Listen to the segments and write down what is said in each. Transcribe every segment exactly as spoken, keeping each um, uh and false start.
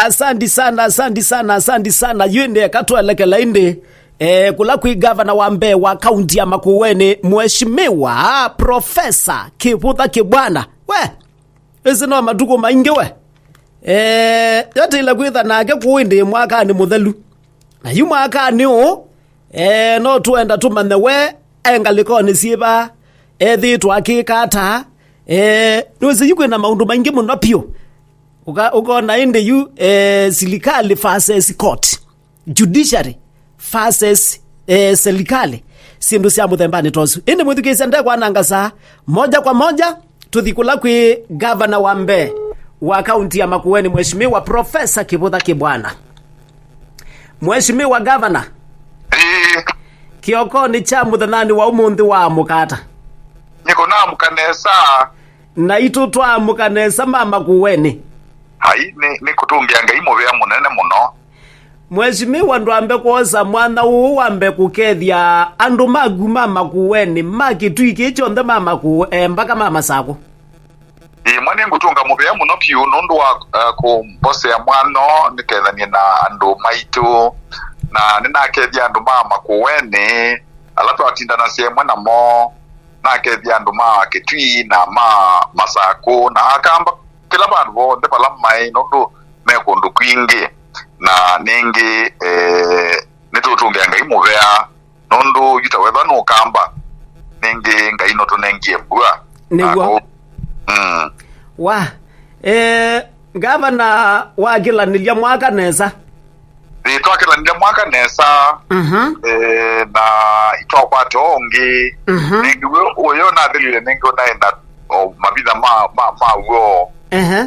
Asanti sana, asanti sana, asanti sana. Yu ĩndĩ eka twelekela ĩndĩ, eh, kũla kwĩ gavana wa mbee wa kaunti ya Makueni, Mheshimiwa Profesa Kĩvũtha Kĩbwana. We, ĩsĩ no matukũ maingĩ we. Eh, yatĩle kwĩtha nake kũũ ĩndĩ mwakanĩ mũthelu. Na yu mwakanĩ ũũ, eh, no tũenda tũmanye we e ngalĩkonĩ syĩva, ethĩĩtwe akĩka ata. Eh, nĩwĩsĩ yu kwĩna maũndũ maingĩ mũno piũ. Ũka-, ũkona ĩndĩ yu, eh, silikali versus court, judiciary versus, eh, serikali, syĩndũ sya mũthembanĩ ta ũsu. Ĩndĩ mwĩthukĩĩsya ndekwananga saa, moja kwa moja tũthi kũla kwĩ gavana wa mbee wa kaunti ya Makueni, Mheshimiwa Profesa Kĩvũtha Kĩbwana. Mheshimiwa gavana, ĩĩ, kĩokonĩ kya mũthenyanĩ wa ũmũnthĩ wa mũkata. Nĩkũnaamũka nesa. Naitũ twaamũka nesa ma Makueni. Ai, nĩ, nĩ kũtũngĩa Ngai mũvea mũnene mũno. Mheshimiwa, ndwambe kwosa mwanya ũũ wambe kũkethya andũ maku ma Makueni, ma Kĩtui kĩĩ kyonthe ma Maku-, eh, mpaka ma Masakũ. Ĩĩ, mwa nĩngũtũnga mũvea mũno vyũ nũndũ wa, eh, kũmbosea mwanya nĩkethanie na andũ maitũ, na nĩnakethya andũ ma Makueni ala twatindanasya ĩmwe namo, nakethya andũ ma Kĩtui na ma Masakũ na Akamba kĩla vandũ vonthe vala maĩ, nũndũ me kũndũ kwingĩ. Na nĩngĩ, eh, nĩtũtũngĩa Ngai mũvea, nũndũ yu ta wethwa nũkamba, nĩngĩ Ngai nũtũnengie mbua. Nĩw'o. Na kũ-, mm. Wa, eh, gavana wakĩlanĩlya mwaka nesa. Ĩĩ, twakĩlanĩlya mwaka nesa, mhm, eh, na itwakwata ũngĩ. Mhm. Nĩngĩ wĩ-, ũyũ nathelile nĩngĩ ũnaĩ na, o, mavitha ma, ma, ma w'o. Ehe.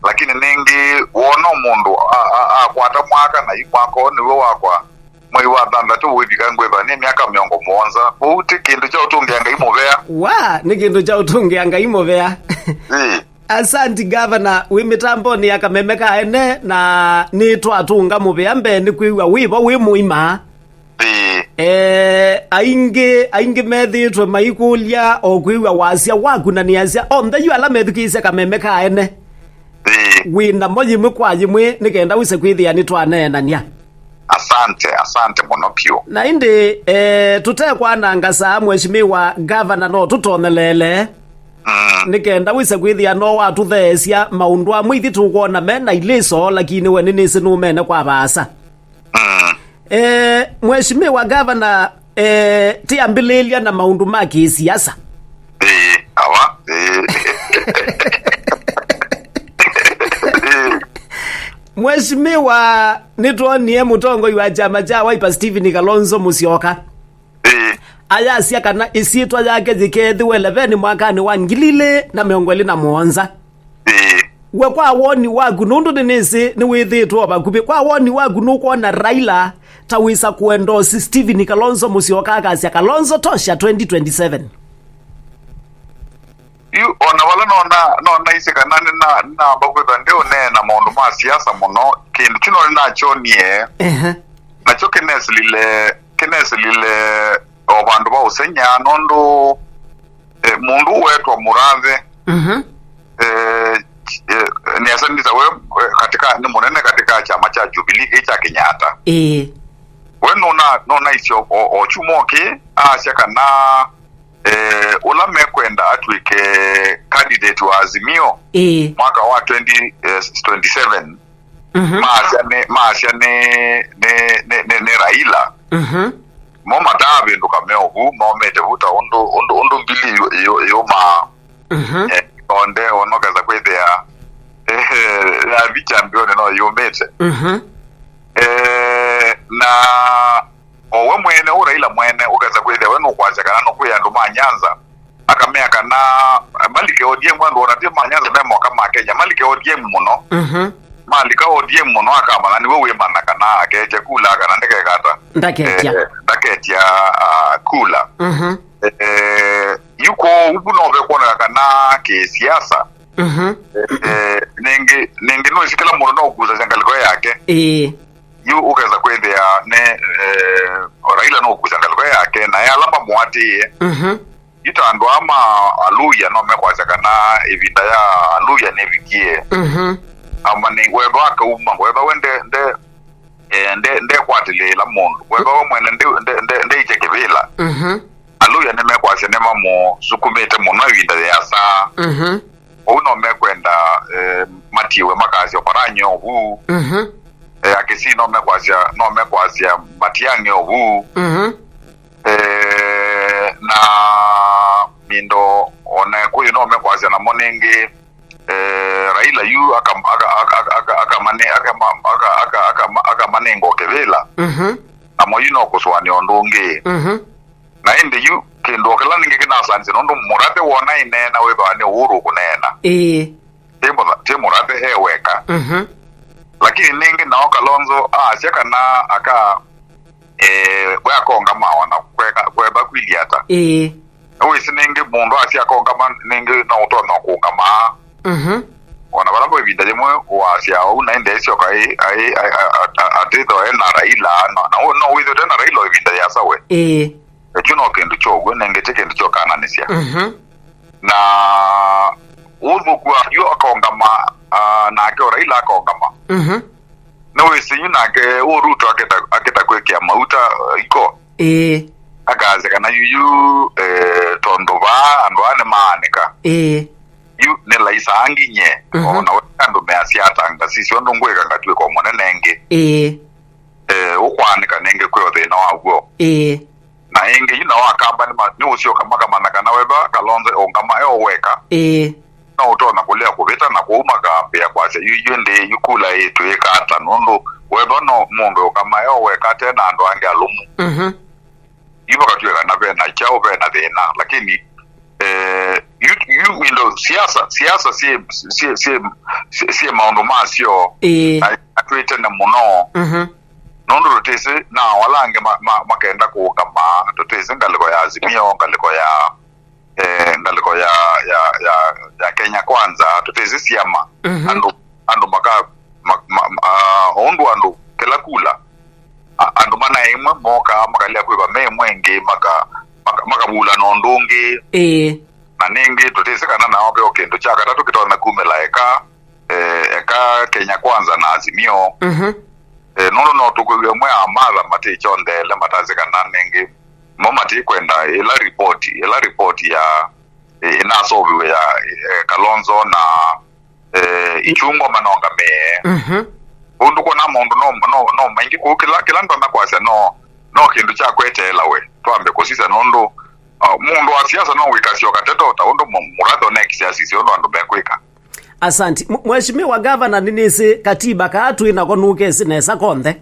Lakini nĩngĩ wona mũndũ a-, a-, akwata mwaka na yu mwaka ũũ nĩw'o wakwa, mwei wa thanthatũ wĩvika ngwĩva nĩ myaka mĩongo mũonza. Ũu ti kĩndũ kya ũtũngĩa Ngai mũvea. Wa, nĩ kĩndũ kya ũtũngĩa Ngai mũvea. Ĩĩ. Asanti, Gavana, wĩ mĩtambonĩ ya Kameme ka Ene, na nĩtwatũnga mũvea mbee nĩ kwĩw'a wĩvo wĩ mũima. Ĩĩ. Eh, aingĩ, aingĩ methĩĩtwe maikũlya o kwĩw'a wasya waku, na nĩasya onthe yu ala methukĩĩsye Kameme ka Ene. Ĩĩ. Wĩ namo yĩmwe kwa yĩmwe nĩ kenda wĩse kwĩthĩa nĩtwaneenany'a. Asante, asante mũno vyũ. Na ĩndĩ, eh, tũtekwananga saa, Mheshimiwa Gavana, no tũtonyeleele. Mm. Nĩ kenda wĩse kwĩthĩa no watũtheesya maũndũ amwe ithyĩ tũkwona me na ilĩso, lakini we nĩnĩsĩ nũmene kwa vaasa. Mm. Eh, Mheshimiwa Gavana, eh, tĩambĩlĩĩlya na maũndũ ma kĩsiasa. Ĩĩ, awa, ĩĩ. Mheshimiwa, nĩtwonie mũtongoi wa kyama kya Wiper Stephen Kalonzo Musyoka. Ĩĩ. Ayasya kana ĩsyĩtwa yake yĩkeethĩwe leveni mwakanĩ wa ngili ilĩ na mĩongo ĩlĩ na mũonza. Ĩĩ. We kwa woni waku, nũndũ nĩnĩsĩ nĩwĩthĩĩtwe o vakuvĩ, kwa woni waku nũkwona Raila ta wĩsa kũendosi Stephen Kalonzo Musyoka akasya Kalonzo tosha twenty twenty-seven? Yu, o na vala nona, nonaisye kana nĩna-, nĩnamba kwĩthwa ndĩũneena maũndũ ma siasa mũno, kĩndũ kyu no nĩnakyonie, ehe, nakyo kĩnesilile, kĩnesilile o vandũ va ũseng'ya, nũndũ, eh, mũndũ ũwetwa Mũrathe, mhm, eh, eh, nĩasanĩte we, we katika, nĩ mũnene katika kyama kya Jubilee kĩĩ kya Kenyatta. Ĩĩ. We nũna-, nũnaisye o, o, o kyumwa kĩĩ, asya kana eh, ũla mekwenda atw'ĩke candidate wa Azimio, ĩĩ, mwaka wa twenty, eh, twenty-seven, mhm, maasya nĩ, maasya nĩ, nĩ, nĩ, nĩ, nĩ Raila. Mhm. Mo mataavĩndũka me ovu, maumĩte vu ta ũndũ, ũndũ, ũndũ mbili yu-, yu-, yumaa. Mhm. Eh, onde, ona ũkesa kwĩthĩa, eh, yathi champion no yumĩte. Mhm. Eh, na o we mwene, ũ Raila mwene, ũkesa kwĩthĩa we nũkwasya kana nũkwĩa andũ ma Nyanza, akamea kana, eh, malike O D M, andũ ona ti ma Nyanza, me moka ma Kenya, malike O D M mũno. Mhm. Malika O D M mũno, akamanya nĩwe wĩmanya kana aketya kula kana ndekekata. Ndaketya. Eh, ndaketya, ah, kula. Mhm. Eh, yu kwoou vu no vekwoneka kana kĩsiasa. Mhm. Eh, nĩngĩ, nĩngĩ nũĩsĩ kĩla mũndũ no ũkusasya ngalĩko yake. Ĩĩ. Yu ũkesa kwĩthĩa nĩ, eh, Raila nũkusya ngalĩko yake, na ala mamũatĩĩe. Mhm. Yu ta andũ aa ma Aluya no mekwasya kana ĩvinda ya Aluya nĩvikie. Mhm. amane wethwa akauma, wethwa we nde, nde, eh, nde, ndekwatĩlĩĩla mũndũ, wethwa we mwene nde, nde, nde, ndeĩkya kĩvĩla. Mhm. Aluya nĩmekwasya nĩmamũsukumĩte mũno ĩvinda yĩasa. Mhm. Ũu no mekwenda, eh, matiwe makasya Oparanya ũvu. Mhm. Eh, Akisii no mekwasya, no mekwasya Matiang'i ũvu. Mhm. Eh, na Mindo ona Kikuyu no mekwasya namo nĩngĩ, eh, Raila yu akam-, aka-, aka-, aka-, akamane-, akama-, aka-, aka-, akama-, akamanenga o kĩvĩla. Mhm. Namo yu no kũsũanĩa ũndũ ũngĩ. Mhm. Na ĩndĩ yu kĩndũ o kĩla nĩngĩ kĩnasanisye nũndũ mũrate wona ĩneena wĩthĩwa nĩ Uhuru ũkũneena. Ĩĩ. Ti mũtha-, ti mũrate e weka. Mhm. Lakini nĩngĩ nao Kalonzo aasya kana aka, eh, we akongamawa na kweka, kwetha kwĩlyĩ ata. Ĩĩ. Nĩwĩsĩ nĩngĩ mũndũ asya akongama nĩngĩ no ũtonya kũũngama. Mhm. Ona vala vo ĩvinda yĩmwe wasya ũu na ĩndĩ aisyoka ai-, ai-, ai-, a-, a-, a-, atĩthwa e na Raila, no, na no wĩthĩwe na Raila o ĩvinda yĩasa we. Ĩĩ. Ekyu no kĩndũ kya ũw'o, nengete kĩndũ kya ũkananĩsya. Mhm. Na ũthũkua yu akaũngama, ah, nake o Raila akaũngama. Mhm. Nĩwĩsĩ yu nake ũ Ruto akĩta, akĩta kwĩkĩa mauta, eh, iko. Ĩĩ. Akasya kana yuyu, eh, tondũ vaa andũ aa nĩmaanĩka. Ĩĩ. Yu nĩ laisa nginye. Mhm. Ona we andũ measya atanga sisyo ũndũ ngwĩka ngatw'ĩka o mũnene ĩngĩ. Ĩĩ. Eh, ũkwaanĩka nĩngĩ kwĩ o thĩna waw'o. Ĩĩ. Na ĩngĩ yu nao Akamba nĩ ma-, nĩ ũsyoka makamanya kana wethwa Kalonzo ũngama e o weka. Ĩĩ. No ũtonya kũlea kũvĩta na kwoou makambĩa kwasya yu, yu ĩndĩ yu kula ĩĩ twĩĩka ata nũndũ wethwa no mũndũ ũngama e o weka ate na andũ angĩ alũmu. Mhm. Yu vakatw'ĩka na ve na kyaũ ve na thĩna lakini, eh, yu, yu indo siasa, siasa syĩ, syĩ, syĩ, syĩ, syĩ maũndũ masyo. Ĩĩ. Na atwĩtene mũno. Mhm. Nũndũ tũtĩsĩ na wala angĩ ma, ma, makenda kũũngama, tũtĩsĩ ngalĩko ya Azimio, ngalĩko ya, eh, ngalĩko ya, ya, ya, ya Kenya Kwanza, tũtĩsĩ syama. Mhm. Andũ, andũ maka, ma, ma, ma, ah, o ũndũ andũ kĩla kula, a, andũ mana ĩmwe mokaa makalea kwĩva me ĩmwe ĩngĩ maka, maka, makavulana ũndũ ũngĩ. Ĩĩ. Na nĩngĩ tũtĩsĩ kana nao ve o kĩndũ kya katatũ kĩtonya kumĩla eka, eh, eka Kenya Kwanza na Azimio. Mhm. Eh, nũndũ no tũkwĩw'a mwe amatha matĩkyonthelele matasĩ kana nĩngĩ mo matĩkwenda ĩla ripoti, ĩla ripoti ya, eh, ĩnasoviwe ya, eh, Kalonzo na, eh, Ichungwa manongamĩe. Mhm. Ũndũ kwona maũndũ no, no, no maingĩ kũu kĩla, kĩla ndonya kwasya no, no kĩndũ kya kweteela we twambe kũsisya nũndũ, uh, mũndũ wa siasa no wĩkasya o kateto ta ũndũ mũ-, mũrathe ũnekisya asisya ũndũ andũ mekwĩka. Asanti. M-, Mheshimiwa Gavana, nĩnĩsĩ katiba kaa twĩ nako nũkesĩ nesa konthe.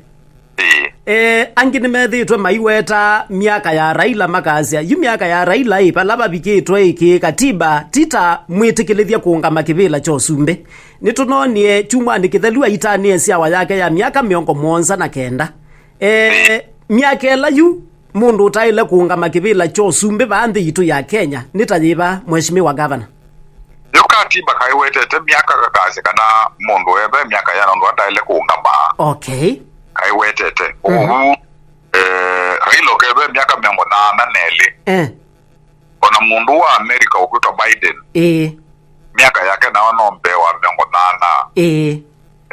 Ĩĩ. Eh, angĩ nĩmethĩĩtwe maiweta myaka ya Raila makasya, yu myaka ya Raila ĩ, vala vavikĩtwe ĩ kĩ katiba, ti ta mwĩtĩkĩlĩthya kũũngama kĩvĩla kya ũsumbĩ. Nĩtũnonie kyumwanĩ kĩthelu aitanĩe syawa yake ya myaka mĩongo mũonza na kenda. Eh, myaka ĩla yu mũndũ ũtaĩle kũũngama kĩvĩla kya ũsumbĩ vaa nthĩ yitũ ya Kenya nĩ ta yĩva, Mheshimiwa Gavana? Yo katiba kaiwetete myaka kakasya kana mũndũ eve myaka yana ũndũ ataĩle kũũngama. Okay. Kaiwetete. Mhm. Ũu, eh, Raila ũkeve myaka mĩongo nyaanya na elĩ. Eh. Ona mũndũ wa America ũkwĩtwa Biden, ĩĩ, myaka yake nayo no mbee wa mĩongo nyaanya. Ĩĩ.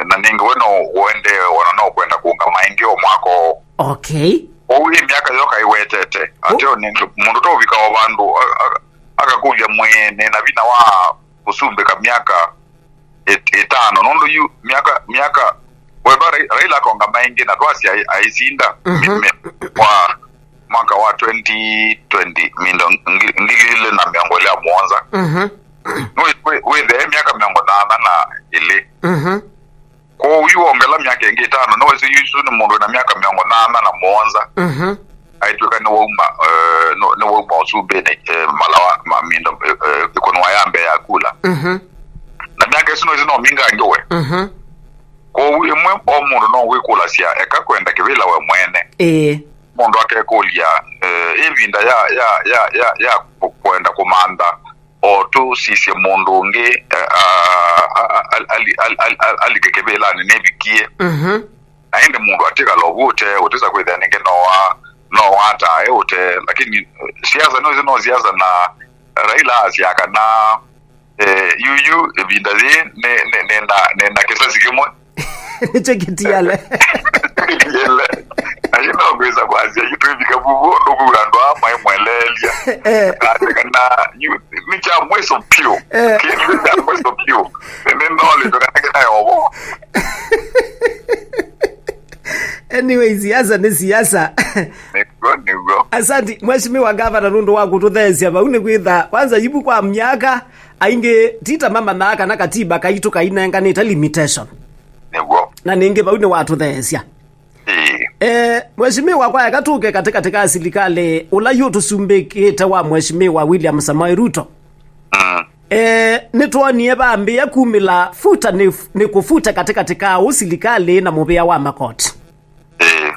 Na nĩngĩ we no ũendee ona no kwenda kũũngama ĩngĩ o mwaka ũũ. Okay. Ũu ĩ myaka yo kaiwetete. Ũ- Ateo nĩ mũndũ to ũvika o vandũ a- a- akakũlya mwĩĩ nĩ na vinya wa kũsumbĩka myaka ĩt- ĩtano, nũndũ yu myaka, myaka weva Rai- Raila akongama ĩngĩ na twasya ai- aisinda. Mhm. Mi- mi- wa mwaka wa twenty twenty, mindo ngi- ngili ilĩ na mĩongo ĩlĩ na mũonza. Mhm. Nĩ wĩ- wĩ- wĩthĩa e myaka mĩongo nyaanya na ĩlĩ. Mhm. Kwoou yu wongela myaka ĩngĩ ĩtano, nĩwĩsĩ yu isu nĩ mũndũ wĩna myaka mĩongo nyaanya na mũonza. Mhm. Aitw'ĩka nĩwauma, eh, nĩ- nĩwauma ũsumbĩnĩ, eh, malawa ma mindo, eh, eh, ĩkũnwa ya mbee ya kula. Mhm. Na myaka ĩsu nĩwĩsĩ no mingangĩwe. Mhm. Kwoou ĩmwe o mũndũ no wĩkũlasya eka kwenda kĩvĩla we mwene. Ĩĩ. Mũndũ akekũlya, eh, ĩvinda ya, ya, ya, ya, ya kũ- kwenda kũmantha o tũsisye mũndũ ũngĩ, eh, a- a- a- ali- ali- ali- ali- alike kĩvĩlanĩ nĩvikie. Mhm. Na ĩndĩ mũndũ atikala ũvu ũte ũtisa kwĩthĩa nĩngĩ no wa- no watae ũte, lakini, eh, siasa nĩwĩsĩ no siasa, na Raila asya kana Eh, yu, yu, ĩvinda yĩĩ, nĩ, nĩ, nĩna, nĩna kĩsasi kĩmwe. Nĩkyo kĩtiale. Kĩtiale. Ayu no kwĩsa kwasya, yu twĩvika vuvu, ũndũ kwĩw'a andũ aa maimweleelya. Eh. Ate kana, yu, nĩ kya mwiso piũ. Eh. Kĩndũ kya mwiso piũ. Nĩ knowledge kana kĩna yovo. Anyway, siasa nĩ siasa. Nĩguo, nĩguo. Asanti, Mheshimiwa Gavana, nũndũ wa kũtũtheesya vau nĩ kwĩtha. Kwanza, ivu kwa myaka, aingĩ ti ta mamanyaa kana katiba kaitũ kainenganĩte limitation. Nĩguo. Na ningĩ vau nĩwatũtheesya. Ĩĩ. Eh, Mheshimiwa, kwa eka tũke katĩkatĩ ka silikalĩ ũla yu tũsumbĩkĩte wa Mheshimiwa William Samoei Ruto. Mm. Eh, nĩtwonie vambĩĩa kumĩla futa nĩ, nĩ kũfuta katĩkatĩ ka ũ silikalĩ na mũvĩa wa makoti. Ĩĩ.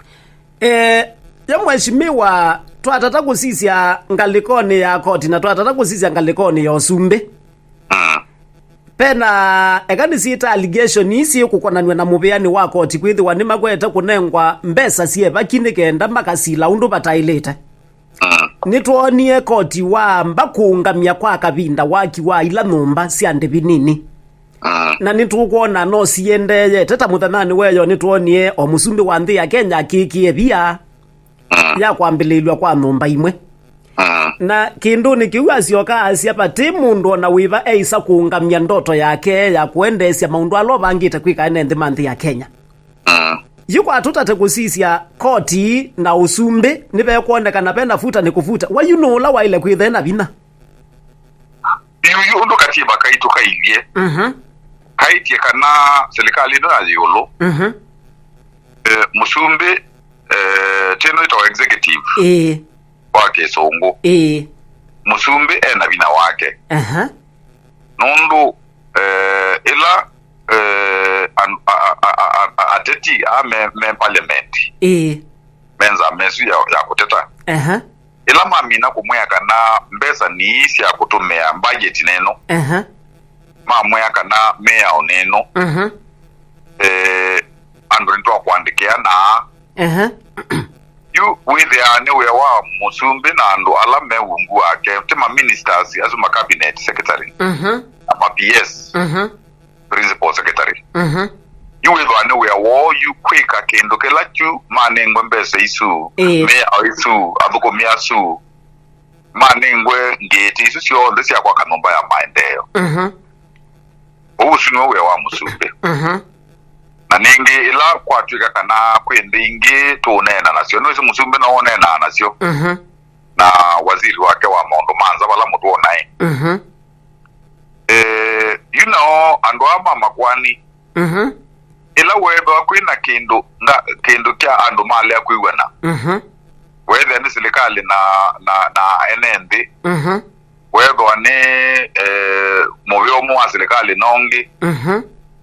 Eh, ya Mheshimiwa, twatata kũsisya ngalĩkonĩ ya koti na twatata kũsisya ngalĩkonĩ ya ũsumbĩ. Mm. Pena, eka nĩsyĩta allegation ii syĩ kũkonanw'a na mũvĩanĩ wa koti kwĩthĩwa nĩmakwete kũnengwa mbesa syevaki nĩ kenda makasila ũndũ vataĩlĩte. Mm. Nĩtwoonie koti waamba kũũngamya kwa kavinda waki wa ila nyũmba sya ndĩvi nini. Mm. Na nĩtũkwona no siendeeyete ta mũthenyanĩ weyo nĩtwoonie o mũsumbĩ wa nthĩ ya Kenya akĩĩkĩe via Mm. ya kwambĩlĩĩlw'a kwa nyũmba imwe. Mm. Na kĩndũnĩ kĩu asyoka asya, vatĩ mũndũ o na wĩva eĩsa kũũngamya ndoto yake ya kũendeesya maũndũ ala ũvangĩte kwĩka ene nthĩ ma nthĩ ya Kenya. Mm. Yu kwa tũtate kũsisya koti na ũsumbĩ, nĩvekwonekana vena futa nĩ kũfuta. We yu nũũ ũla waĩle kwĩtha ena vinya? Yu, yu ũndũ katiba kaitũ kailye. Mhm. Kaĩtye kana silikalĩ ĩno ya ĩũlũ, Mhm. eh, mũsumbĩ, eh, tĩno ĩtawa executive Ĩĩ. kwa kĩsũngũ. Ĩĩ. Mũsumbĩ ena vinya wake. Aha. Nũndũ, eh, ĩla, eh, an-, a, a, a, a, a, ateti a me, me parliament Ĩĩ. me nzama ĩsu ya, ya kũteta. Aha. Ĩla mamina kũmwĩa kana mbesa nĩ ii sya kũtũmĩa budget neno, Aha. mamwĩa kana mĩao neno, Mhm. eh, andũ nĩtwakwandĩkĩa na Aha. Yu wĩthĩaa nĩ wĩa wa mũsumbĩ na andũ ala me ungu wake, ti ma ministers asu ma cabinet secretary, Mhm. na ma P S, Mhm. principal secretary. Mhm. Yu wĩthĩaa nĩ wĩa woo yu kwĩka kĩndũ kĩla kyu manengwe mbesa isu, Ĩĩ. mĩao isu, athũkũmi asu, manengwe ngĩti isu syonthe sya kwaka nyũmba ya maendeeo. Mhm. Ũu ũsu nĩw'o wĩa wa mũsumbĩ. Mhm. Na ningĩ ĩla kwatw'ĩka kana kwĩ nthĩ ingĩ tũũneena nasyo, nĩwĩsĩ mũsumbĩ no ũneenaa nasyo Mhm. na waziri wake wa maũndũ ma nza vala mũtwona ĩ. Mhm. Eh, yu nao andũ aa ma makwani, Mhm. ĩla weethĩwa kwĩ na kĩndũ nga, kĩndũ kya andũ malea kwĩw'ana, Mhm. weethĩa nĩ silikalĩ na, na, na ene nthĩ, Mhm. weethĩwa nĩ, eh, mũvĩa ũmwe wa silikalĩ na ũngĩ, Mhm.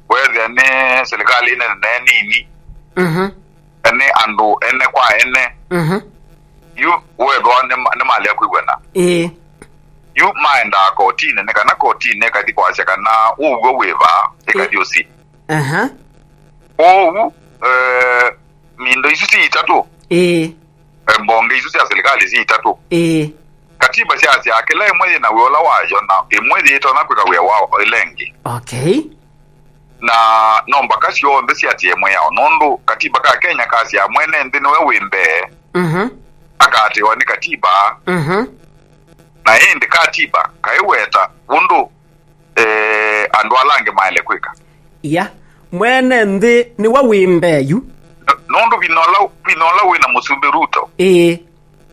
weethĩa nĩ silikalĩ ĩnene na ĩnini, Mhm. nĩ andũ ene kwa ene, Mhm. yu weethĩwa nĩ ma-, nĩmalea kwĩw'ana. Ĩĩ. Yu maendaa kotinĩ, nĩ kana kotinĩ ĩkathi kwasya kana ũw'o wĩ vaa, ĩkathi ũsi. Aha. Kwoou, eh, mindo isu si itatũ, Ĩĩ. eh, mbonge isu sya silikalĩ si itatũ, Ĩĩ. Katiba syasyaa kĩla ĩmwe yĩ na wĩa ũla wayo, na ĩmwe yĩtonya kwĩka wĩa wa ĩla ĩngĩ. Okay. Na no mbaka syonthe siatĩe mwĩao, nũndũ katiba ka Kenya kasyaa mwene nthĩ nĩwe wĩ mbee, Mhm. akaatĩĩwa nĩ katiba. Mhm. Na ĩndĩ katiba kaiweta ũndũ, eh, andũ ala angĩ maĩle kwĩka. Ya, mwene nthĩ nĩwe wĩ mbee yu. Nũndũ vinya ũla, vinya ũla wĩ na mũsumbĩ Ruto, Ĩĩ.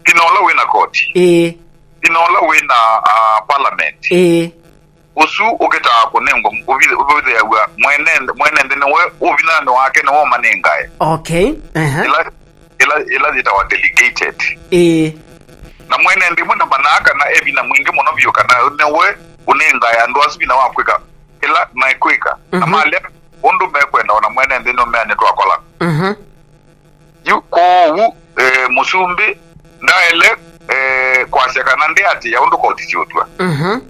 Vinya ũla wĩ na koti. Ĩĩ. Vinya ũla wĩ na, ah, parliament. Ĩĩ. Ũsu ũkĩtaa kũnengwa, ũvi-, ũvĩthĩaw'a mwene, mwene nthĩ nĩwe, ũvinyanĩ wake nĩwe ũmanengae. Okay. Aha. Ĩla, ĩla, ĩla yĩtawa delegated. Ĩĩ. Na mwene nthĩ mwe ndamanaa kana e vinya mwingĩ mũno vyũ, kana nĩwe ũnengae andũ asu vinya wa kwĩka ĩla mekwĩka. Na Mhm. malea ũndũ mekwenda, ona mwene nthĩ nũmea nĩtwakola. Mhm. Yu kwoou, eh, mũsumbĩ ndaĩle, eh, kwasya kana ndĩatĩĩa ũndũ koti syũtw'a. Mhm.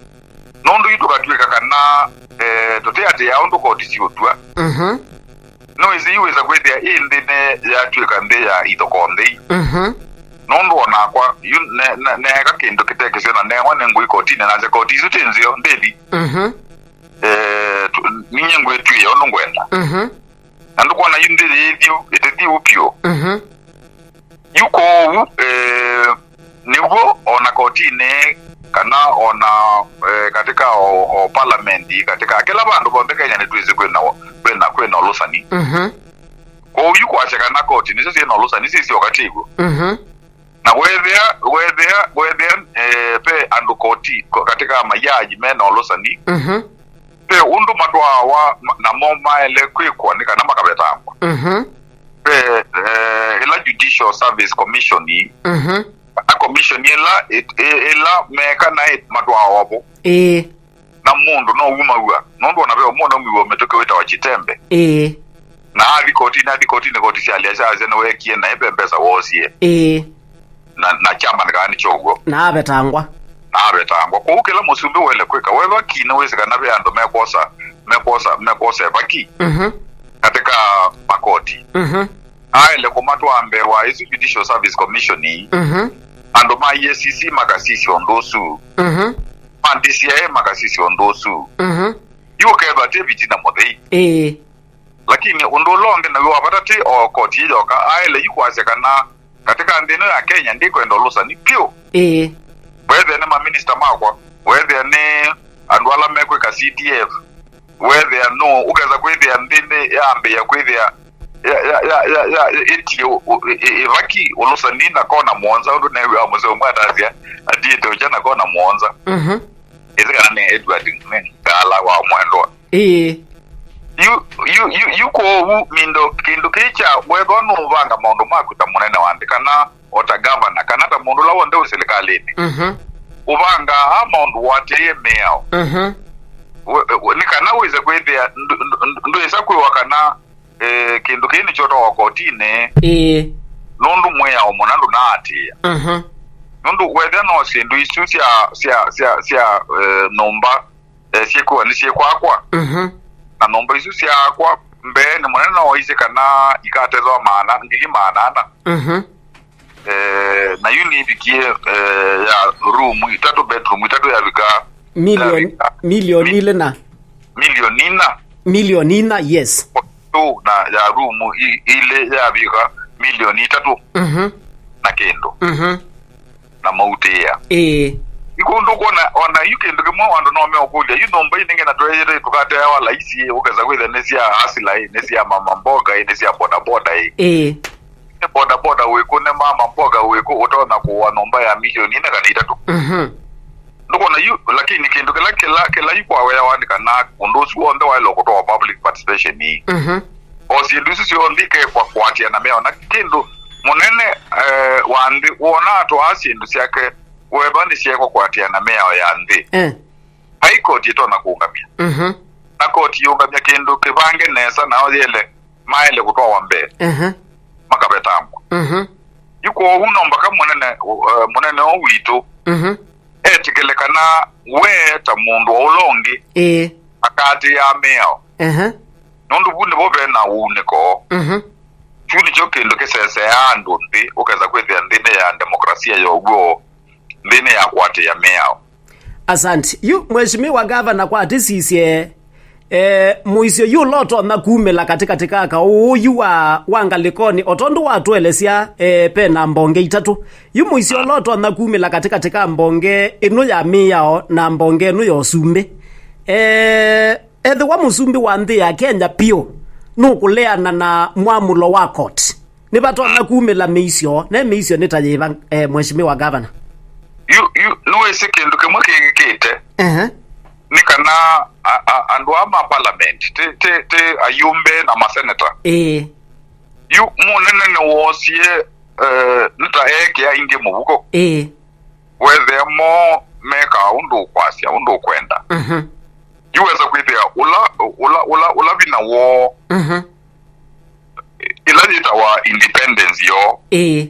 Nũndũ yu tũkatw'ĩka kana, eh, tũtĩatĩĩa ũndũ koti syũtw'a, Mhm. nĩwĩsĩ yu wĩsa kwĩthĩa ĩ nthĩ nĩ yatw'ĩka nthĩ ya ithoko nthei. Mhm. Nũndũ onakwa, yu ne- ne- neeka kĩndũ kĩtekĩseo na newa nĩ ngũi kotinĩ, nasya koti isu ti nzeo, ndĩthi. Mhm. Eh, tu- ninyie ngwĩtw'ĩĩa ũndũ ngwenda. Mhm. Na ndũkwona yu ndĩyĩthiu, ĩtĩthiu pyũ. Mhm. Yu kwoou, eh, nĩw'o ona kotinĩ, kana ona, eh, katika o, o parliament, katika kĩla vandũ vonthe Kenya nĩtwĩsĩ kwĩna, kwĩna, kwĩna ũlũsani. Mhm. Kwoou yu kwasya kana koti nĩsyo syĩna ũlũsani, syĩsyoka tiw'o. Mhm. Na wethĩa, wethĩa, wethĩa, eh, ve andũ koti, ko- katika mayaji mena ũlũsani, Mhm. ve ũndũ matwaawa ma- namo maele kwĩkwa nĩ kana makavetangwa. Mhm. Ve, eh, ĩla Judicial Service Commission, Mhm. kana commission ĩla ĩt- ĩ- ĩla meka naĩ matwaawa vo. Ĩĩ. Na mũndũ no umaw'a, nũndũ ona ve ũmwe naumiw'e mĩtũkĩ wĩtawa Chitembe. Ĩĩ. Na athi kotinĩ, athi kotinĩ, koti syalea syasya nĩweekie naĩ ve mbesa woosie. Ĩĩ. Na, na kyama nĩ kana nĩ kyoguo. Na avetangwa. Na avetangwa. Kwoou kĩla mũsumbĩ waĩle kwĩka, wethwa ki nĩwĩsĩ kana ve andũ mekwosa, mekwosa, mekwosa ĩvaki Mhm. katika makoti. Mhm. Aĩle kũmatwaa mbee wa ĩsu Judicial Service Commission, Mhm. andũ ma E A C C makasisya ũndũ ũsu, Mhm. ma D C I A makasisya ũndũ ũsu. Mhm. Yu ũkethwa ti vitina mũthei. Ĩĩ. Lakini ũndũ ũla ũngĩ naw'o wa vata ti o koti ĩ yoka, aĩle yu kwasya kana katika nthĩ ĩno ya Kenya ndĩkwenda ũlũsani pyũ. Ĩĩ. Wethĩa nĩ maminista makwa, wethĩa nĩ andũ ala mekwĩka C D F, wethĩa nũ, ũkesa kwĩthĩa nthĩ nĩ yambĩĩa kwĩthĩa ya, ya, ya, ya, ya, ĩtie ũ- ũ- ĩ- ĩ- ĩvaki ũlũsani na kona mũonza, ũndũ neew'aa mũseo ũmwe atasya atiĩte ũkya na kona mũonza. Mhm. Ĩsĩ kana nĩ Edward Ngala wa Mwendwa. Ĩĩ. Yu, yu, yu, yu kwoou mindo kĩndũ kĩĩ kya wethwa nũvanga maũndũ maku ta mũnene wa nthĩ kana o ta gavana, kana ta mũndũ ũla w'onthe wĩ silikalĩnĩ. Mhm. Ũvangaa maũndũ ũatĩĩe mĩao. Mhm. We- we- nĩ kana wĩse kwĩthĩa ndũ- ndũ- ndũ- ndwĩsa kwĩwa kana, eh, kĩndũ kĩĩ nĩkyo ũtwawa kotinĩ. Ĩĩ. Nũndũ mwĩao mũna ndũnaatĩĩa. Mhm. Nũndũ wethĩa no syĩndũ isu sya sya sya sya eh, nyũmba, eh, syĩkwĩwa nĩ syĩkwakwa. Mhm. Na nyũmba isu syaakwa mbee nĩ mũnene no waisye kana ikatethwa maana, ngili maana ana. Mhm. Eh, na yu nĩvikie, eh, ya room itatũ, bedroom itatũ yavika, milioni yavika milioni mi- ilĩ na milioni ina. Milioni ina, yes. Tu na ya room i- ilĩ yavika milioni itatũ Mhm. na kĩndũ. Mhm. Na mautĩĩa. Ĩĩ. Ĩkũndũ kwona ona yu kĩndũ kĩmwe andũ no meũkũlya, yu nyũmba ii nĩngĩ na tweeyĩte tũkateawa laisi, ũkesa kwĩthĩa nĩ sya asila ĩ, nĩ sya mama mboga ĩ, nĩ sya bodaboda ĩ. Ĩĩ. Nĩ bodaboda wĩkũ, nĩ mama mboga wĩkũ ũtonya kũũa nyũmba ya milioni ina kana itatũ? Mhm. Ndũkona yu, lakini kĩndũ kĩla kĩla kĩla yu kwaweawa nĩ kana ũndũ ũsu w'onthe waĩle kũtwawa public participation ii. Mhm. O syĩndũ isu syonthe ikekwa kũatĩana mĩao na kĩndũ mũnene, eh, wa nthĩ wona atwaa syĩndũ syake weva nĩsyeekwa kũatĩana mĩao ya nthĩ. Eh. Vai koti ĩtonya kũũngamya. Mhm. Na koti yũngamya kĩndũ kĩvange nesa, nao yele maĩle kũtwawa mbee, Mhm. makavetangwa. Mhm. Yu kwoou no mbaka mũnene, uh, mũnene ũũ witũ Mhm. etĩkĩle kana we ta mũndũ o ũla ũngĩ Ĩĩ. akaatĩĩa mĩao. Aha. Nũndũ vu nĩvo ve na ũunĩko. Mhm. Kyu nĩkyo kĩndũ kĩseseaa andũ nthĩ, ũkesa kwĩthĩa nthĩnĩ ya demokrasia yow'o, nthĩnĩ ya kũatĩĩa mĩao. Asante. Yu Mheshimiwa Gavana kwa atisisye, eh, mũisyo yu ũla ũtonya kumĩla katĩkatĩ ka kaũũ yu wa, wa ngalĩkonĩ, o tondũ watũelesya, eh, pe na mbonge itatũ. Yu mũisyo ũla ũtonya kumĩla katĩkatĩ ka mbonge ĩno ya mĩao na mbonge ĩno ya ũsumbĩ. Eh, ethĩwa mũsumbĩ wa nthĩ ya Kenya piũ nũkũleana na mwamũlo wa court, nĩvatonya kumĩla mĩisyo, ne mĩisyo nĩ ta yĩva, eh, Mheshimiwa Gavana? Yu, yu, nĩwĩsĩ kĩndũ kĩmwe kĩkĩte. Ehe. Nĩ kana a, a, andũ aa ma parliament, ti, ti, ti ayumbe na maseneta. Ĩĩ. Yu mũnene nĩwoosie, eh, nĩ ta eekĩa ingĩ mũvuko. Ĩĩ. Wethĩa mo mekaa ũndũ ũkwasya, ũndũ ũkwenda. Mhm. Yu wesa kwĩthĩa ũla, ũla, ũla, ũla vinya woo. Mhm. Ĩla yĩtawa independence yoo. Ĩĩ.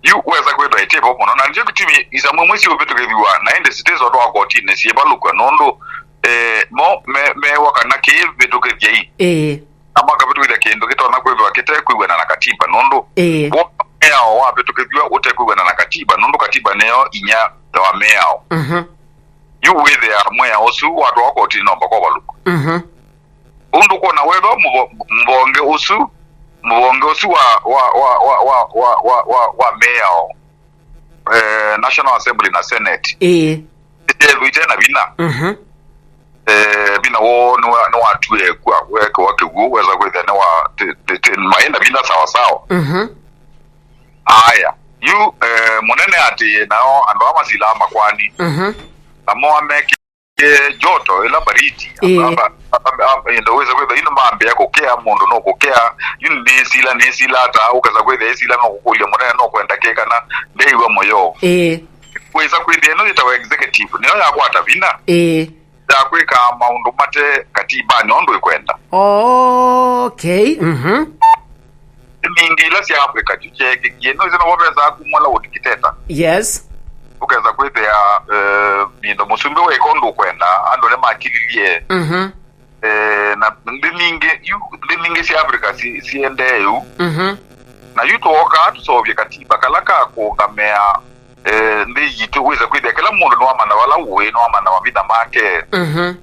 Yu wesa kwĩthwa ĩtĩvo mũno, na nĩkyo kĩtumi isamũ imwe siũvĩtũkĩthw'a na ĩndĩ sitĩsotwa kotinĩ syĩvalũkw'a nũndũ, eh, mo me- mewa kana kĩivĩtũkĩthya ii. Ĩĩ. Na makavĩtũkĩthya kĩndũ kĩtonya kwĩthwa kĩtekwĩw'ana na katiba nũndũ Ĩĩ. wona mĩao mĩao wavĩtũkĩthw'a ũtekwĩw'ana na katiba, nũndũ katiba nĩyo inya wa mĩao. Mhm. Yu wĩthĩa mwĩao ũsu watwawa kotinĩ no mpaka ũvalũkwe. Mhm. Ũndũ kwona wethwa mũvo-, mũvonge ũsu, mũvonge ũsu wa, wa, wa mĩao, eh, National Assembly na Senate, ĩĩ, ĩtethĩwa ite na vinya. Mhm. Eh, vinya woo nĩwa-, nĩwatuĩe kwa wekewa kĩw'ũ, wesa kwĩthĩa nĩwa-, ti-, ti-, ti-, maĩ na vinya sawa sawa. Mhm. Aya, yu, eh, mũnene atĩĩe, nao andũ aa masilaa makwani. Mhm. Namo amekĩe joto ĩla baridi. Ĩĩ. Amba, amba, amba, ĩndo wĩsa kwĩthĩa yu nĩmambĩa kũkĩa, mũndũ nũkũkĩa, yu nĩsila, nĩsila ata, ũkesa kwĩthĩa ĩsila nũkũkũlya mũnene nũkwenda kĩ kana ndeĩw'a mũyo. Ĩĩ. Wĩsa kwĩthĩa ĩno yĩtawa executive, nĩyo yakwata vinya. Ĩĩ. Ya kwĩka maũndũ mate katibanĩ ũndũ ĩkwenda. Okay, mhm. Ningĩ ila sya Africa kyu kyeekĩkie, no ĩsĩ navo vesaa kumwala ũdikiteta. Yes. Ũkesa kwĩthĩa, eh, mindo mũsumbĩ weka ũndũ ũkwenda, andũ nĩmakililye. Mhm. Eh, na nthĩ ningĩ, yu, nthĩ ningĩ sya Africa si-, siendee yu. Mhm. Na yu twoka tũseũvye katiba kala ka kũũngamĩa, eh, nthĩ yitũ, wĩse kwĩthĩa kĩla mũndũ nĩwamanya vala ũĩ, nĩwamanya mavinya make. Mhm.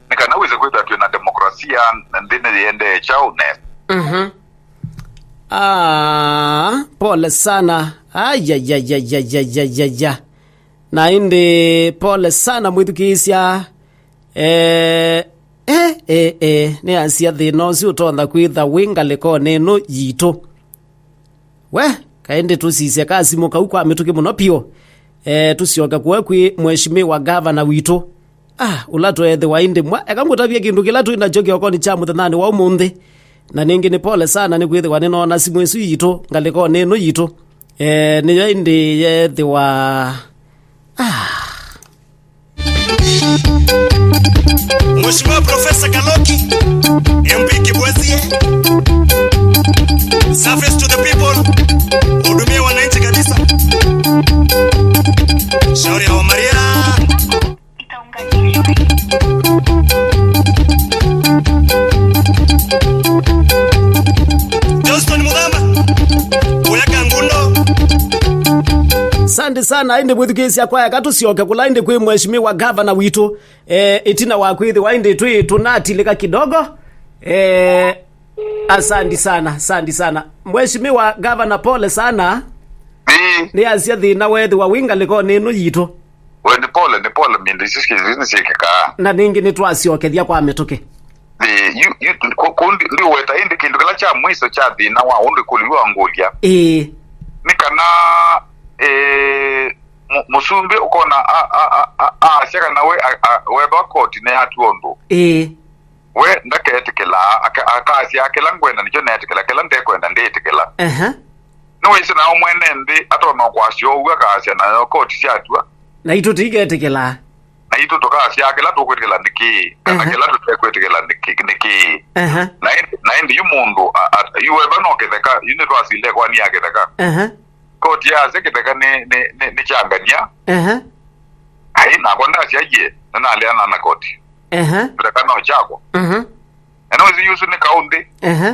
Nĩ kana wĩse kwĩthĩa twĩ na demokrasia, na nthĩ nĩyĩendee kyaũ nesa. Mhm. Ah, pole sana. Ayayayayayayaya. Na ĩndĩ pole sana mwĩthukĩĩsya. Eh, eh, eh, eh, nĩasya thĩna ũsu ũtonya kwĩtha wĩ ngalĩkonĩ ĩno yitũ. We, kaĩ ndĩ tũsisye kasimũ kau kwa mĩtũkĩ mũno piũ. Eh, tũsyoke kũe kwĩ Mheshimiwa Gavana witũ. Ah, ũla tweethĩwa ĩndĩ mwa. Eka ngũtavye kĩndũ kĩla twĩ nakyo kĩokonĩ kya mũthenyanĩ wa ũmũnthĩ. Na ningĩ nĩ pole sana nĩ kwĩthĩwa nĩnoona simũ ĩsu yitũ, ngalĩkonĩ ĩno yitũ. Eh, nĩyo ĩndĩ yeethĩwa. Ah. Mheshimiwa Professor Kaloki, M P Kibwezie, service to the people, hudumia wananchi kabisa. Shauri ya Wamaria. Johnston Muthama, Uya Kangundo. Asante sana, ĩndĩ mwĩthukĩĩsya kwaya katũsyoke kũla ĩndĩ kwĩ Mheshimiwa Gavana witũ. Eh, ĩtina wa kwĩthĩwa ĩndĩ twĩ tũnatilĩka kidogo. Eh, asante sana, asante sana. Mheshimiwa Gavana, pole sana. Ĩĩ. Nĩasya thĩna weethĩwa wĩ ngalĩkonĩ ĩno yitũ. We, nĩ pole, nĩ pole, mindu isu syĩthĩ nĩsyĩkĩkaa. Na ningĩ nĩtwasyokethya kwa mĩtũkĩ. Ĩĩ, yu, yu, kũ-, kũ-, ndi-, ndiũweta ĩndĩ kĩndũ kĩla kya mwiso kya thĩna wa ũndũ ĩkũlyo yu wangũlya. Ĩĩ. Nĩ kana, eh, Mũ-, mũsumbĩ ũkona a-, a-, a-, a-, aasya kana we a-, a-, wethwa koti nĩyatua ũndũ. Ĩĩ. We ndaketĩkĩlaa, aka-, akasya kĩla ngwenda nĩkyo neetĩkĩla, kĩla ndekwenda ndĩĩtĩkĩla. Ehe. Nĩwĩsĩ nao mwene nthĩ atonya kwasya ũu, akasya nayo koti syatua. Naitũ tũiketĩkĩlaa. Naitũ tũkasya kĩla tũkwĩtĩkĩla nĩ kĩĩ, kana, ehe, kĩla tũtekwĩtĩkĩla nĩ kĩ-, nĩ kĩĩ. Ehe. Na ĩndĩ, na ĩndĩ yu mũndũ, a-, a-, yu weva no kĩtheka, yu nĩtwasile kwani ya kĩtheka. Ehe. Koti yaasya kĩtheka nĩ, nĩ, nĩ, nĩ kya ngania. Ehe. Ai, nakwa ndasya, yie, nĩnaleana na koti. Ehe. Kĩtheka no kyakwa. Mhm. Na nĩwĩsĩ yu ũsu nĩ kaũnthĩ. Ehe.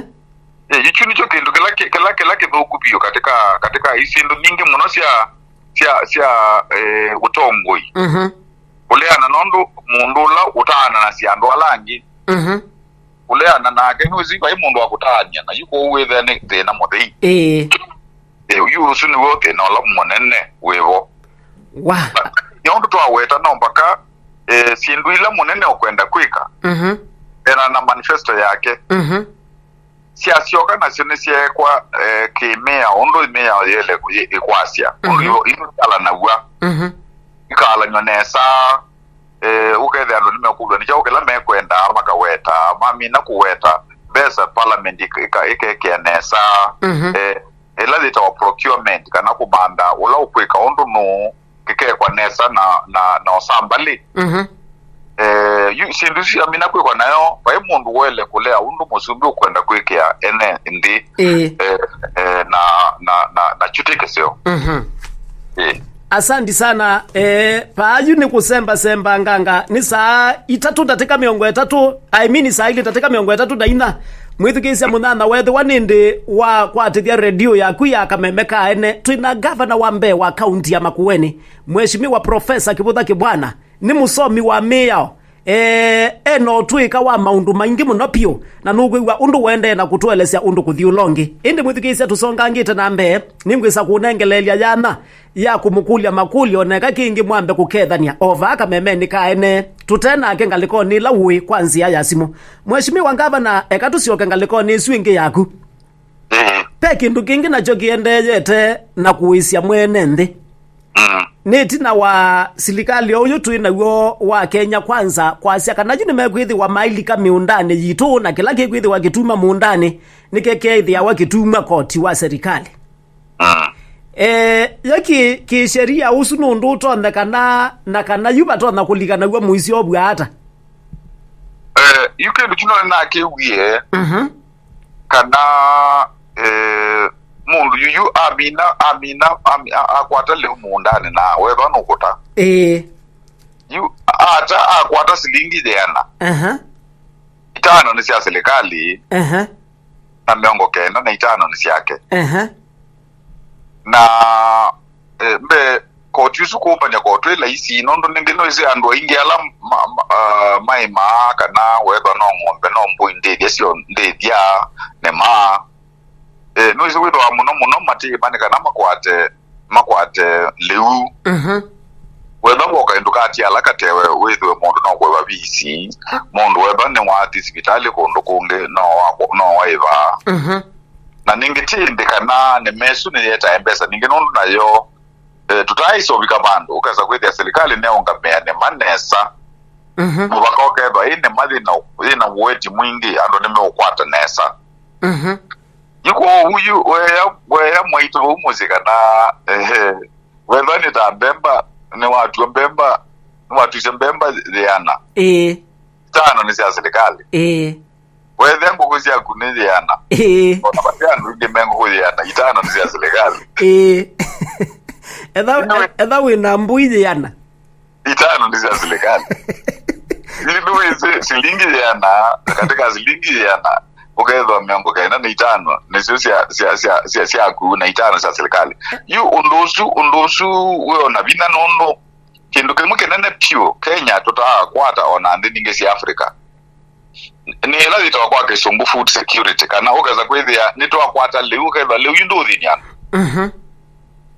Eh, ichu nĩkyo kĩndũ kĩla kĩ-, kĩla, kĩla kĩthũku vyũ katika, katika isyĩndũ nyingĩ mũno sya, sya, sya, eh, ũtongoi. Mhm. Kũleana nũndũ mũndũ ũla ũtaananasya andũ ala angĩ. Mhm. Kũleana nake nĩwĩsĩ vai mũndũ wa kũtaania, na yu kũu wĩthĩa nĩ thĩna mũthei. Ĩĩ. Eh, yu ũsu nĩw'o thĩna ũla mũnene wĩvo. Wa. Na, nĩ ũndũ twaweta no mpaka, eh, syĩndũ ila mũnene ũkwenda kwĩka, mhm, ena na manifesto yake. Mhm. Syasyoka nasyo nĩsyeekwa, eh, kĩ-mĩao, ũndũ mĩao yele kũ-, yĩ-, ĩkwasya. Ũndũ, mhm, yo-, ĩtalanaw'a. Mhm. Ĩkaalanw'a nesa, eh, ũkethĩa andũ nĩmekũlw'a nĩ kyaũ kĩla mekwenda, makaweta, mamina kũweta, mbesa parliament ĩka-, ĩka-, ĩkekĩa nesa. Mhm. Eh, ĩla yĩtawa procurement, kana kũmantha ũla ũkwĩka ũndũ nũũ, kĩkekwa nesa na, na, na ũsambalĩ. Mhm. Eh, yu, syĩndũ isu syamina kwĩkwa nayo, vai mũndũ waĩle kũlea ũndũ mũsumbĩ ũkwenda kwĩkĩa ene nthĩ. Ĩĩ. Eh, eh, na, na, na, na kyuti kĩseo. Mhm. Ĩĩ. Asanti sana. Eh, paa yu nĩ kũsembasemba nganga. Nĩ saa itatũ ndatĩka mĩongo ĩtatũ, I mean, saa ilĩ ndatĩka mĩongo ĩtatũ na inya. Mwĩthukĩĩsya mũnyanya, wethĩwa nĩndĩ wakwatĩthya redio yaku ya Kameme ka Ene, twĩ na ngavana wa mbee wa kaunti ya Makueni, Mheshimiwa Profesa Kĩvũtha Kĩbwana. Nĩ mũsomi wa mĩao. Ee, e na ũtũĩka wa maũndũ maingĩ mũno piũ, na nũkwĩw'a ũndũ ũendee na kũtũelesya ũndũ kũthi ũla ũngĩ. Ĩndĩ mwĩthukĩĩsya, tũsongangĩte na mbee, nĩngwĩsa kũnengeleelya yanya ya kũmũkũlya makũlyo, na eka kĩngĩ mwambe kũkethany'a o vaa Kamemenĩ ka Ene, tũte nake ngalĩkonĩ ĩla ũĩ kwa nzĩa ya simũ. Mheshimiwa Ngavana, eka tũsyoke ngalĩkonĩ ĩsu ĩngĩ yaku. Mm. Ve kĩndũ kĩngĩ nakyo kĩendeeyete na kũĩsya mwene nthĩ. Mm. Nĩ ĩtina wa silikalĩ ũyũ twĩ naw'o wa Kenya Kwanza kwasya kana yu nĩmekwĩthĩwa mailika mĩũndanĩ yitũ, na kĩla kĩkwĩthĩwa kĩtuma mũũndanĩ nĩkĩkeethĩawa kĩtumwa koti wa serikali. Mm. Eh, yo kĩ, kĩsheria ũsu nũndũ ũtonyekana, na kana yu vatonya kũlikanaw'a mũisyo ũvw'a ata? Eh, yu kĩndũ kyu no nĩnakĩw'ie. Mhm. Kana, eh, mũndũ yuyu amina, amina, ami-, a-, akwata lĩu mũũndanĩ na weva nũkũta. Ĩĩ. Yu ata akwata silingi yĩana. Aha. Itano nĩ sya silikalĩ. Aha. Na mĩongo kenda na itano nĩ syake. Aha. Na, eh, mbe koti ũsu kũmbany'a koti twĩ laisi, nũndũ nĩngĩ nĩwĩsĩ andũ aingĩ ala ma-, ma-, ah, maimaa kana wethwa no ng'ombe, no mbũi ndĩthya syo ndĩthya nĩmaa. Eh, nĩwĩsĩ wĩthĩwa mũno mũno matĩĩma nĩ kana makwate, makwate lĩu. Mhm. Wetha woka ĩndũ kati ala katewe wĩthĩwe mũndũ no kũĩva visi, mũndũ wetha nĩwathi sivitalĩ kũndũ kũngĩ no wa-, no waĩva. Mhm. Na nĩngĩ ti ĩndĩ kana nĩ mesu nĩyetae mbesa ningĩ nũndũ nayo, eh, tũtaaĩsa ũvika vandũ ũkesa kwĩthĩa silikalĩ neũngamĩa nĩma nesa. Mhm. Mũvaka ũkethwa ĩ nĩma yĩna, yĩna ũeti mwingĩ, andũ nĩmeũkwata nesa. Mhm. Yu kwoou yu weya, weya mwaitũ vau mũsyĩ kana, ehe, wethwa nĩ ta mbemba, nĩwatua mbemba, nĩwatusya mbemba yĩana. Ĩĩ. Itano nĩ sya silikalĩ. Ĩĩ. Wethĩa ngũkũ syaku nĩ yĩana. Ĩĩ. Ona vate andũ aingĩ me ngũkũ yĩana, itano nĩ sya silikalĩ. Ĩĩ. Etha, etha wĩ na mbũi yĩana. Itano nĩ sya silikalĩ. Ĩndĩ wĩsĩ silingi yĩana, katika silingi yĩana, ũkethwa mĩongo kenda na itano nĩsyo sya, sya, sya, sya, syaku na itano sya silikalĩ. Yu ũndũ ũsu, ũndũ ũsu wĩona vinya nũndũ kĩndũ kĩmwe kĩnene piũ Kenya tũtaakwata ona nthĩ nyingĩ sya Africa. Nĩ ĩla yĩtawa kwa kĩsũngũ food security, kana ũkesa kwĩthĩa nĩtwakwata lĩu, ũkethwa lĩu yu ndũthĩny'a andũ. Mhm.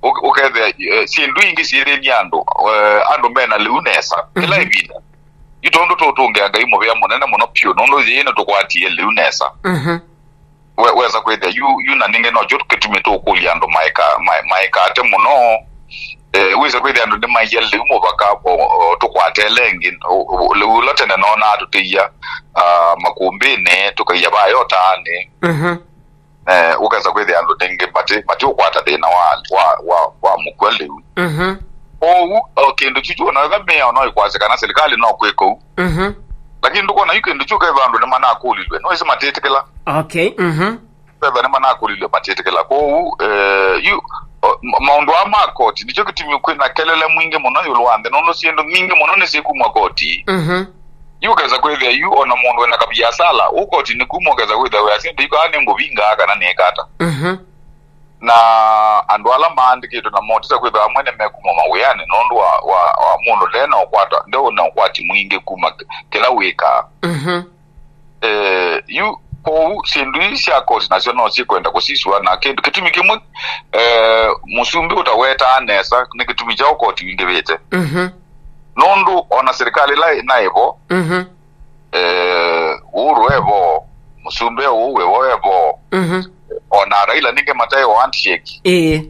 Ũ-, ũkethĩa, eh, syĩndũ ingĩ syĩthĩny'a andũ, eh, andũ mena lĩu nesa kĩla, mhm, ĩvinda. Yu tondũ tũtũngĩa Ngai mũvea mũnene mũno piũ, nũndũ yĩĩ nĩtũkwatie lĩu nesa. Mhm. We-, wesa kwĩthĩa yu, yu na ningĩ nokyo kĩtumi tũkũlya andũ maeka-, mae-, maekate mũno. Eh, wĩse kwĩthĩa andũ nĩmaia lĩu mũvaka o, o, tũkwatele ĩngĩ, o, o, lĩu ũla tene nonaa tũtĩia, ah, makũmbĩnĩ, tũkaia vayo taanĩ. Mhm. Eh, ũkesa kwĩthĩa andũ ningĩ mati-, matiũkwata thĩna wa, wa, wa, wa mũkw'a lĩu. Mhm. Kwoou, o, kĩndũ kyu kyona wetha mĩao no ĩkwasya kana silikalĩ no kwĩka ũu. Mhm. Lakini ndũkona yu kĩndũ kyu kethwa andũ nĩmanakũlilw'e, nĩwĩsĩ matĩtĩkĩla. Okay, mhm. Kethwa nĩmanakũlilw'e matĩtĩkĩla. Kwoou, eh, yu, o, ma-, maũndũ aa ma koti, nĩkyo kĩtumi kwĩna kelele mwingĩ mũno ĩũlũ wa nthĩ, nũndũ syĩndũ nyingĩ mũno nĩsyĩkumwa koti. Mhm. Yu ũkesa kwĩthĩa yu ona mũndũ wĩna kaviasala, ũ koti nĩ kuma ũkesa kwĩthĩa wĩa syĩndũ ikaa nĩngũvingaa kana nĩĩkata. Mhm. Na andũ ala maandĩkĩtwe na motisa kwĩthĩwa amwe nĩmekuma mawĩanĩ nũndũ wa, wa, wa mũndũ nde na ũkwata, nde na ũkwati mwingĩ kuma kĩ-, kĩla wĩkaa. Mhm. Eh, yu, kwoou syĩndũ ii sya koti nasyo no sikwenda kũsiswa, na kĩndũ kĩtumi kĩmwe, eh, mũsumbĩ ũtawetaa nesa nĩ kĩtumi kyaũ koti wingĩvĩte. Mhm. Nũndũ ona silikalĩ ĩla naĩvo, mhm, eh, Uhuru evo, mũsumbĩ ũũ wĩvo evo, mhm, ona Raila ningĩ mataĩ o handshake. Ĩĩ.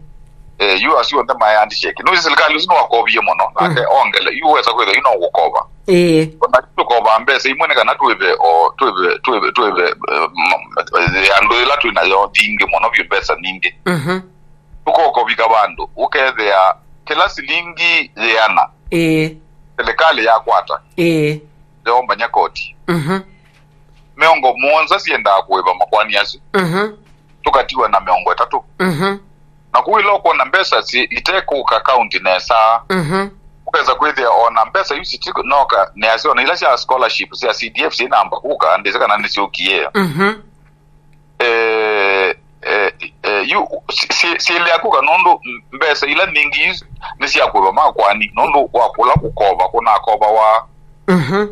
Eh, yu asu onthe maĩ handshake. Nũsĩ silikalĩ ũsu nĩwakovie mũno, nake, mhm, ongele, yu wesa kwĩthwa yu no kũkova. Ĩĩ. Ona tũkovaa mbesa imwe nĩ kana twĩve, o, twĩve, twĩve, twĩve, eh, ma-, ma-, eh, andũ ĩla twĩ nayo nyingĩ mũno vyũ, mbesa nyingĩ. Mhm. Tũkokũvika vandũ, ũkethĩa kĩla silingi yĩana, ĩĩ, silikalĩ yakwata, ĩĩ, yombany'a koti. Mhm. Mĩongo mũonza syendaa kũĩva makoani asu. Mhm. Tũkatiwa na mĩongo ĩtatũ. Mhm. Na kũu ĩla ũkwona mbesa si-, itekũka kaunti nesa, mhm, ũkesa kwĩthĩa ona mbesa iu sitinoka nesa, ona ila sya scholarship sya C D F syĩnamba kũka, ndĩsĩ kana nĩsyũkie. Mhm. si- si- siĩlĩa kũka nũndũ mbesa ila mbingĩ nĩ sya kũĩva makoani nũndũ wa kũla kũkova kũnakovawa. Mhm.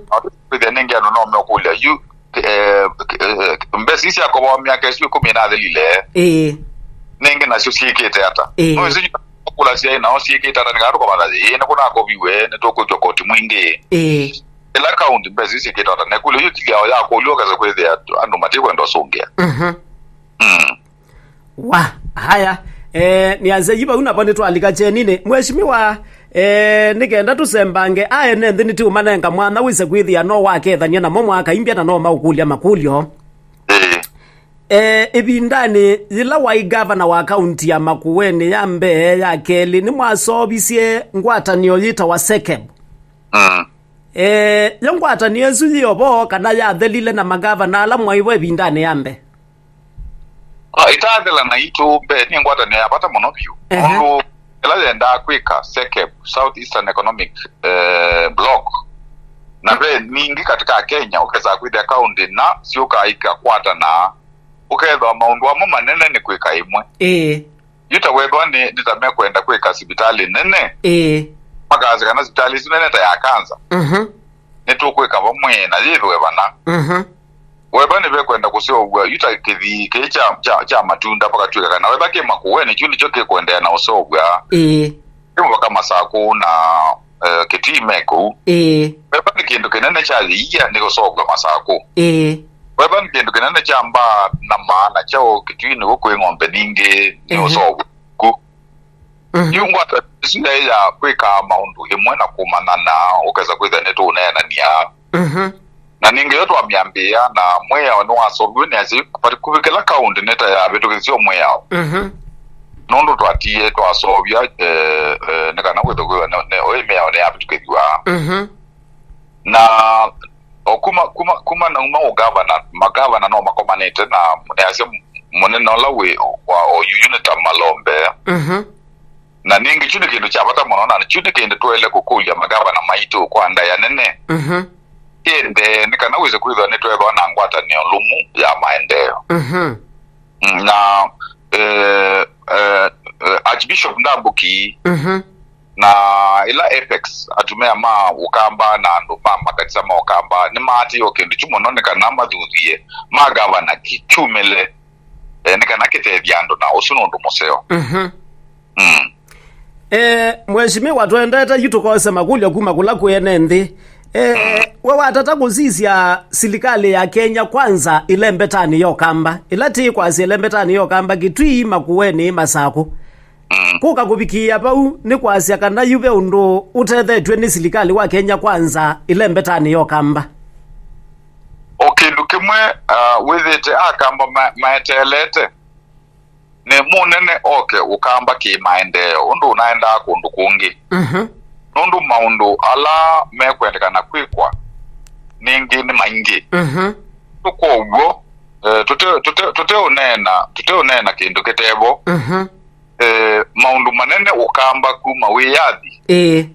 Kwĩthĩa nĩngĩ andũ no mekũlya yu, eh, eh, mbesa ii syakovawa myaka ĩsu ĩkũmi ĩnathelile, Ĩĩ. Nĩngĩ nasyo syĩkĩte ata? Ĩĩ. No ĩsu kũla syaĩ nao syĩkĩte ata? Nĩ kana tũkamanya ĩĩ nĩkũnakoviwe, nĩtũkwĩtw'a koti mwingĩ. Ĩĩ. Ĩla kaunti mbesa ii syĩkĩte ata? Na ĩkũlyo yu kĩlya ya kũlya ũkesa kwĩthĩa andũ matikwenda ũsũngĩa. Mhm. Mm. Wa haya. Eh, nĩanze yi vau navo nĩtwalika kyeninĩ. Mheshimiwa, eh, nĩ kenda tũsembange aene nthĩ nĩtũũmanenga mwanya wĩse kwĩthĩa no wakethany'a namo mwakaimbya na no maũkũlya makũlyo. Ĩĩ. Eh, ĩvindanĩ yĩla waĩ gavana wa kaunti ya Makueni ya mbee, ya kelĩ nĩmwaseũvisye ngwatanĩo yĩtawa sekeb. Mm. Eh, yo ngwatanĩo ĩsu yĩ o vo kana yathelile na magavana ala mwaĩ vo ĩvindanĩ ya mbee? Ah, ĩtathela naitũ mbee nĩ ngwatanĩo ya vata mũno vyũ. Ehe. Nũndũ ĩla yendaa kwĩka sekeb, South Eastern Economic, eh, Bloc, na ve ningĩ katika Kenya ũkesa kwĩthĩa kaunti na syũkaa ikakwatana, ũkethwa maũndũ amwe manene nĩ kwĩka ĩmwe. Ĩĩ. Yu ta wethwa nĩ, nĩ ta mekwenda kwĩka sivitalĩ nene, Ĩĩ. Makasya kana sivitalĩ isu nene ta ya kanza, Mhm. nĩtũkwĩka vamwe na yĩthwe vana. Mhm. Weva nĩvekwenda kũseũvw'a yu ta kĩthii kĩĩ kya, kya, kya matunda vakatw'ĩka kana wetha kĩ Makueni kyu nĩkyo kĩkũendeea na ũseũvw'a. Ĩĩ. Kĩ mũvaka Masakũ na, eh, Kitui me kũu. Ĩĩ. Weva nĩ kĩndũ kĩnene kya yĩia nĩ kũseũvw'a Masakũ. Ĩĩ. Weva nĩ kĩndũ kĩnene kya mbaa na maana kyaũ Kitui nĩw'o kwĩ ng'ombe ningĩ nĩ Ehe. ũseũvw'a ku. Mhm. Yu ngwatanĩo ĩsu yaĩ ya kwĩkaa maũndũ ĩmwe na kũmanyana, ũkesa kwĩthĩa nĩtũũneenania. Mhm. Na ningĩ yo twamyambĩĩa na mwĩao nĩwaseũviw'e nĩ asyai kũvikĩla kaũntĩ nĩ ta yavĩtũkĩsyo mwĩao. Mhm. Nũndũ twatiie twaseũvya, eh, eh, nĩ kana wĩthĩwe nĩ, nĩ, oĩ mĩao nĩyavĩtũkĩthw'a. Mhm. Na o kuma, kuma, kuma nauma ũgavana, magavana no makomanĩte na easya mũnene ũla wĩ wa o yu nĩ ta Malombe. Mhm. Na ningĩ kyu nĩ kĩndũ kya vata mũno, na kyu nĩ kĩndũ twaĩle kũkũlya magavana maitũ kwa ndaĩa nene. Mhm. Kĩendee nĩ kana wĩse kwĩthwa nĩtwethwa na ngwatanĩo lũmu ya maendeeo. Mhm. Mm, na, eh, eh, eh, Archbishop Ndambuki Mhm. na ĩla Apex, atumĩa ma Ũkamba na andũ ma makanisa ma Ũkamba nĩmaatĩĩe o kĩndũ kyu mũno nĩ kana mathuthie ma gavana ki-, kyumĩle, eh, nĩ kana kĩtethya andũ, na ũsu nĩ ũndũ mũseo. Mhm. Mm. Eh, Mheshimiwa, twendete yu tũkose makũlyo kuma kũla kwĩ ene nthĩ. Eh, we watata kũsisya silikalĩ ya Kenya Kwanza ĩlembetanĩ ya Ũkamba, ĩla tĩ kwasya ĩlembetanĩ ya Ũkamba, Kitui, Makueni, Masakũ. Mm. Kũka kũvikĩĩa vau nĩ kwasya kana yu ve ũndũ ũtethetw'e nĩ silikalĩ wa Kenya Kwanza ĩlembetanĩ ya Ũkamba. O kĩndũ kĩmwe, ah, wĩthĩte Akamba ma-, maeteelete nĩ mũnene oke Ũkamba kĩ maendeeo ũndũ ũnaendaa kũndũ kũngĩ. Mhm. Nũndũ maũndũ ala mekwendekana kwĩkwa ningĩ nĩ maingĩ. Mhm. Tũkwow'o, eh, tũte-, tũte-, tũteũneena, tũteũneena kĩndũ kĩtevo. Mhm. Eh, maũndũ manene Ũkamba kuma wĩyathi Ĩĩ.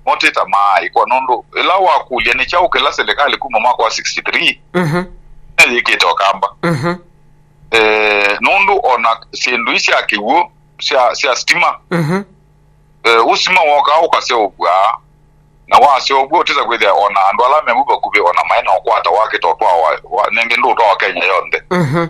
Motĩta maaĩkwa nũndũ ĩla wakũlya nĩ kyaũ kĩla silikalĩ kuma mwaka wa sixty-three Mhm. Nĩyĩkĩte Ũkamba. Mhm. Eh, nũndũ ona syĩndũ ii sya kĩw'ũ sya, sya stima, Mhm. eh, ũsima wokaa ũkaseũvw'aa, na waseũvw'a ũtĩsa kwĩthĩa ona andũ ala me vu vakuvĩ ona maĩ na ũkwata wakĩta ũtwawa, wa, nengĩ ndũũtwawa Kenya yonthe. Mhm.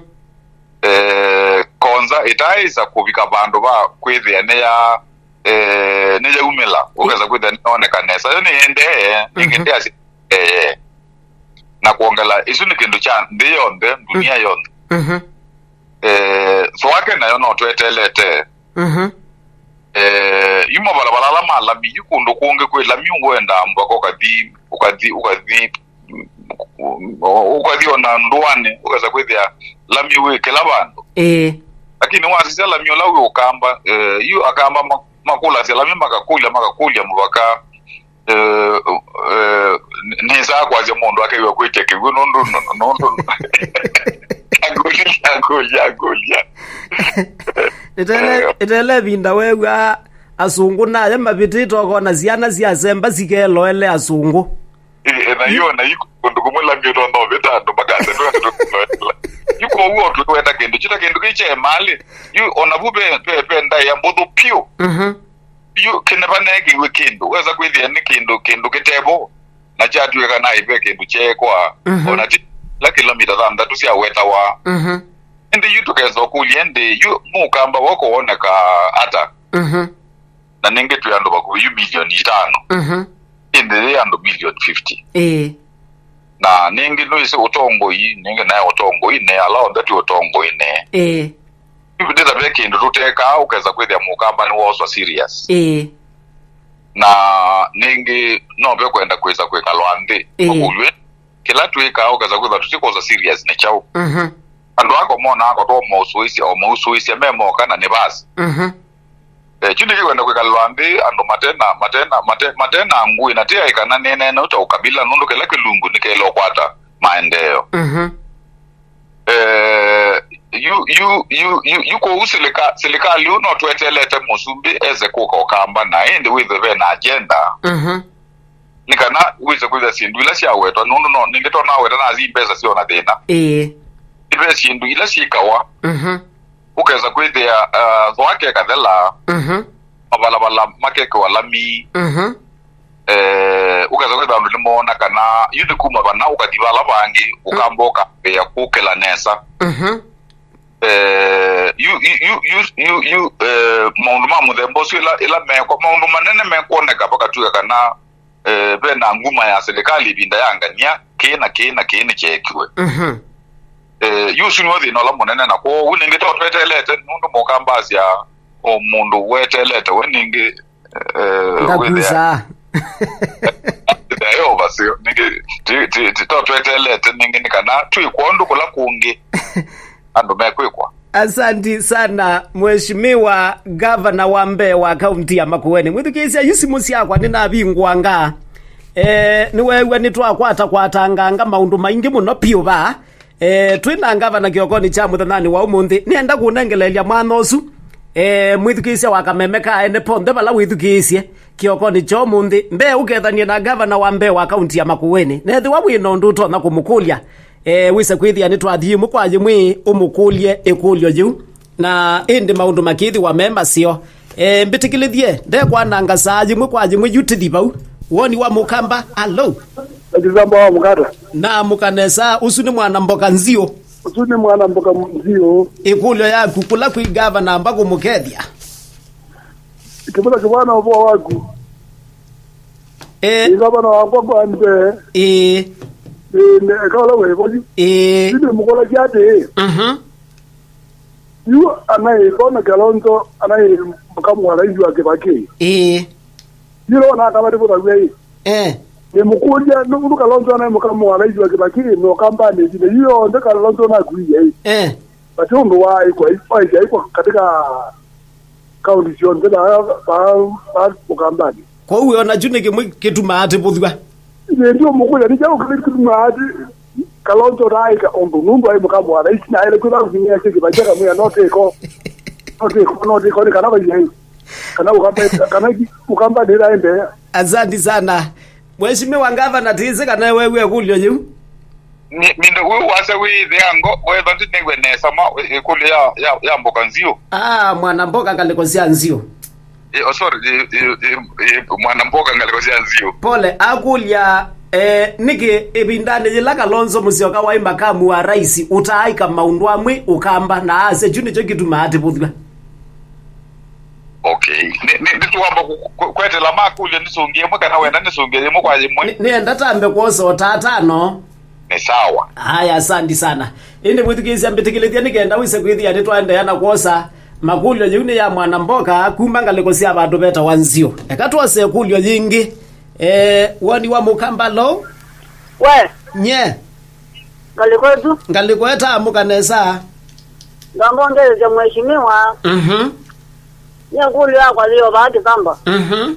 Eh, konza ĩtaaĩsa kũvika vandũ va kwĩthĩa nĩya, eh, nĩyaumĩla, ũkesa kwĩthĩa nĩyooneka nesa. Yo nĩyendee, ningĩ Mhm. ndĩasya, eh, na kwongela, isu nĩ kĩndũ kya nthĩ yonthe, ndunia yonthe. Mhm. Eh, so wake nayo no twetelete. Mhm. Eh, yu mavalava ala ma lami, yu kũndũ kũngĩ kwĩ lami ũendaa mpaka ũkathi, ũkathi, ũkathi, ũkathi ona ndũanĩ, ũkesa kwĩthĩa lami wĩ kĩla vandũ. Ĩĩ. Lakini wasisya lami ũla wĩ Ũkamba, eh, yu Akamba ma-, makũlasya lami, makakũlya, makakũlya mũvaka, eh, eh, nĩsaa kwasya mũndũ akew'a kwĩtya kĩw'ũ nũndũ, nũndũ, akũlya, akũlya, akũlya. Ĩtele, Eh. Ĩtele ĩvinda weew'aa asũngũ naya mavĩtĩte ũkona syana syasemba sikeloele asũngũ. Eh, na yo, na iko kũndũ kũmwe lami ũtonya ũvĩta andũ makasya andũ kũloela. Yu kwoou o twĩweta kĩndũ kyu ta kĩndũ kĩu kya ĩmalĩ. Yu o navu ve, ve, ve ndaĩa mbũthũ pyũ. Mhm. Yu kĩnevanekĩw'e kĩndũ, wesa kwĩthĩa nĩ kĩndũ, kĩndũ kĩtevo, na kyatw'ĩka naĩ ve kĩndũ kyeekwa, mhm, o na ti la kĩlomita thanthatũ syawetawa. Mhm. Ĩndĩ yu tũkesa ũkũlya, ĩndĩ yu mũkamba woko wonekaa ata? Mhm. Na nĩngĩ twĩ andũ vakuvĩ yu milioni itano. Mhm. Ĩndĩ yĩ andũ milioni fifty. Ĩĩ. Na nĩngĩ nũĩsĩ ũtongoi, nĩngĩ naĩ ũtongoi ne, ala onthe twĩ ũtongoi ne. Ĩĩ. Yu ndĩtavya kĩndũ tũtekaa, ũkesa kwĩthĩa mũkamba nĩwoswa serious. Ĩĩ. Na nĩngĩ no ve kwenda kwĩsa kwĩkalwa nthĩ, ĩĩ, makũlw'e kĩla twĩkaa, ũkesa kwĩthwa tũtikwosa serious nĩ kyaũ. Mhm. Andũ ako monaa ako twomausũĩsya, o mausũĩsya me moka na nĩ basi. Mhm. Eh, kyu nĩkĩkwenda kwĩkalwa nthĩ andũ matena, matena, mate-, matena ngũĩ, na ti aĩ kana nĩneena ũta ũkabila, nũndũ kĩla kĩlungu nĩkĩla ũkwata maendeeo. Mhm. Eh, yu, yu, yu, yu, yu kũu silika-, silikalĩ ũũ no twetelete mũsumbĩ ese kũka ũkamba, na ĩndĩ wĩthwe ve na agenda. Mhm. Nĩ kana wĩse kwĩthĩa syĩndũ ila syawetwa, nũndũ no, nĩngĩ tonaweta nazi mbesa syona thĩna. Ĩĩ. Ive syĩndũ ila syĩkawa. Mhm. Ũkesa kwĩthĩa, uh, thwake kathela, mhm, mavalava makekĩwa lami. Mhm. Eh, ũkesa kwĩthĩa andũ nĩmoona kana yu nĩ kuma vana, ũkathi vala vangĩ, ũkamba ũkambĩĩa kũkĩla nesa. Mhm. Eh, yu, yu, yu, yu, yu, yu, eh, maũndũ ma mũthemba ũsu ĩla, ĩla mekwa, maũndũ manene mekwoneka vakatw'ĩka kana eh, ve na nguma ya silikalĩ ĩvinda ya ngania, kĩĩ na kĩĩ na kĩĩ nĩkyeekiwe. Mhm. Eh, yu ũsu nĩw'o thĩna ũla mũnene, na kwoou nĩngĩ to tweteelete, nũndũ mũkamba asya, o mũndũ weteelete we nĩngĩ, eh, wĩthĩa-, ngakusaa. Wĩthĩa yo vaseo, nĩngĩ ti, ti, ti, to tweteelete nĩngĩ nĩ kana twĩ kwondũ kũla kũngĩ andũ mekwĩkwa. Asanti sana, Mheshimiwa Gavana wa mbee wa kaunti ya Makueni. Mwĩthukĩĩsya, yu simũ syakwa nĩnavingũanga. Eh, nĩweew'a nĩtwakwata kwatanganga maũndũ maingĩ mũno piũ vaa. Eh, twĩ na ngavana kĩokonĩ kya mũthenyanĩ wa ũmũnthĩ. Nĩenda kũnengeleelya mwana ũsu, eh, mwĩthukĩĩsya wa kameme ka ene ponthe vala wĩthukĩĩsye kĩokonĩ kya ũmũnthĩ. Mbee ũkethanie na gavana wa mbee wa kaunti ya Makueni. Nethĩwa wĩ na ũndũ ũtonya kũmũkũlya, eh, wĩse kwĩthĩa nĩtwathi ĩmwe kwa yĩmwe ũmũkũlye ĩkũlyo yĩu, na ĩndĩ maũndũ makĩthĩwa me maseo. Eh, mbĩtĩkĩlĩthye, ndekwananga saa yĩmwe kwa yĩmwe yu tĩthi vau. Woni wa mũkamba, alo? Akizamba wa mkata. Na mũkanesa, ũsu nĩ mwana mboka nziũ. Ũsu nĩ mwana mboka nziũ. Ĩkũlyo yaku, kũla kwĩ gavana amba kũmũkethya. Kĩmũtha kĩvwana ũvoo waku. Eh. Ĩ gavana wakwa kwa mbee. Ĩĩ. Ĩĩ, ne, eka ũla wĩ vau. Ĩĩ. Ĩndĩ mũkũlasya atĩĩ, mhm, yu anaĩ Bwana Kalonzo, anaĩ mũkamu wa rais wa Kĩvakĩ. Ĩĩ. Yu nona kana matĩvũthaw'a ĩ. Eh. Nĩmũkũlya, nũndũ Kalonzo anaĩ mũkamu wa rais wa Kĩvakĩ, no kambanĩ ĩvinda yu yonthe Kalonzo nakuie ĩ. Eh. Vati ũndũ wa ĩkwa, wa ĩkwa katika kaunti syonthe vaa, vaa, vaa Ũkambanĩ. Kwoou wĩona kyu nĩ kĩmwe kĩtumaa atĩvũthw'a? Ĩĩ, ndio mũkũlya, nĩ kyaũ kĩtumaa atĩ Kalonzo ndaaĩka ũndũ, nũndũ aĩ mũkamu wa rais, na aĩle kwĩtha kũvinyĩa kĩkĩ vaja kamwĩa, no tĩko, no tĩko, no tĩko, nĩ kana vaiai, kana Ũkamba, kana Ũkambanĩ ĩla ĩndee. Asanti sana. Mheshimiwa Ngavana, tĩsĩ kana weew'e ĩkũlyo yĩu? Ni, ni ndo wĩ wasa wĩ thĩ ya ngo, wetha ndinĩw'e nesa ma, ĩ, ĩkũlyo ya, ya, ya mboka nziũ. Ah, mwana mboka ngalĩko sya nziũ. Eh, oh, sorry, eh, eh, eh, eh, mwana mboka ngalĩko sya nziũ. Pole, akũlya, eh, nĩkĩ ĩvindanĩ yĩla Kalonzo Musyoka waĩ makamu wa rais ũtaaĩka maũndũ amwe Ũkamba, na asya kyu nĩkyo kĩtumaa atĩvũthw'a? Okay. Nĩ, nĩ, nĩtũkwamba kũ-, kũ-, kwetela makũlyo nĩsũngĩe ĩmwe kana wenda nĩsũngĩe yĩmwe kwa yĩmwe? Nĩ, nĩenda tambe kwosa o ta atano. Nĩ sawa. Haya, asanti sana. Ĩndĩ mwĩthukĩĩsya, mbĩtĩkĩlĩthya nĩ kenda wĩse kwĩthĩa nĩtwaendeea na kwosa makũlyo. Yĩu nĩ ya mwana mboka kuma ngalĩko sya vandũ vetawa Nziũ. Eka twose ĩkũlyo yĩngĩ. Eh, woni wa Mũkamba, lo? We. Nye. Ngalĩko ĩtu. Ngalĩko ĩtaamũka nesa. Ngamba ongelesya mheshimiwa. Mhm. Nĩ ĩkũlyo yakwa yĩ o vaa Kĩsamba. Mhm.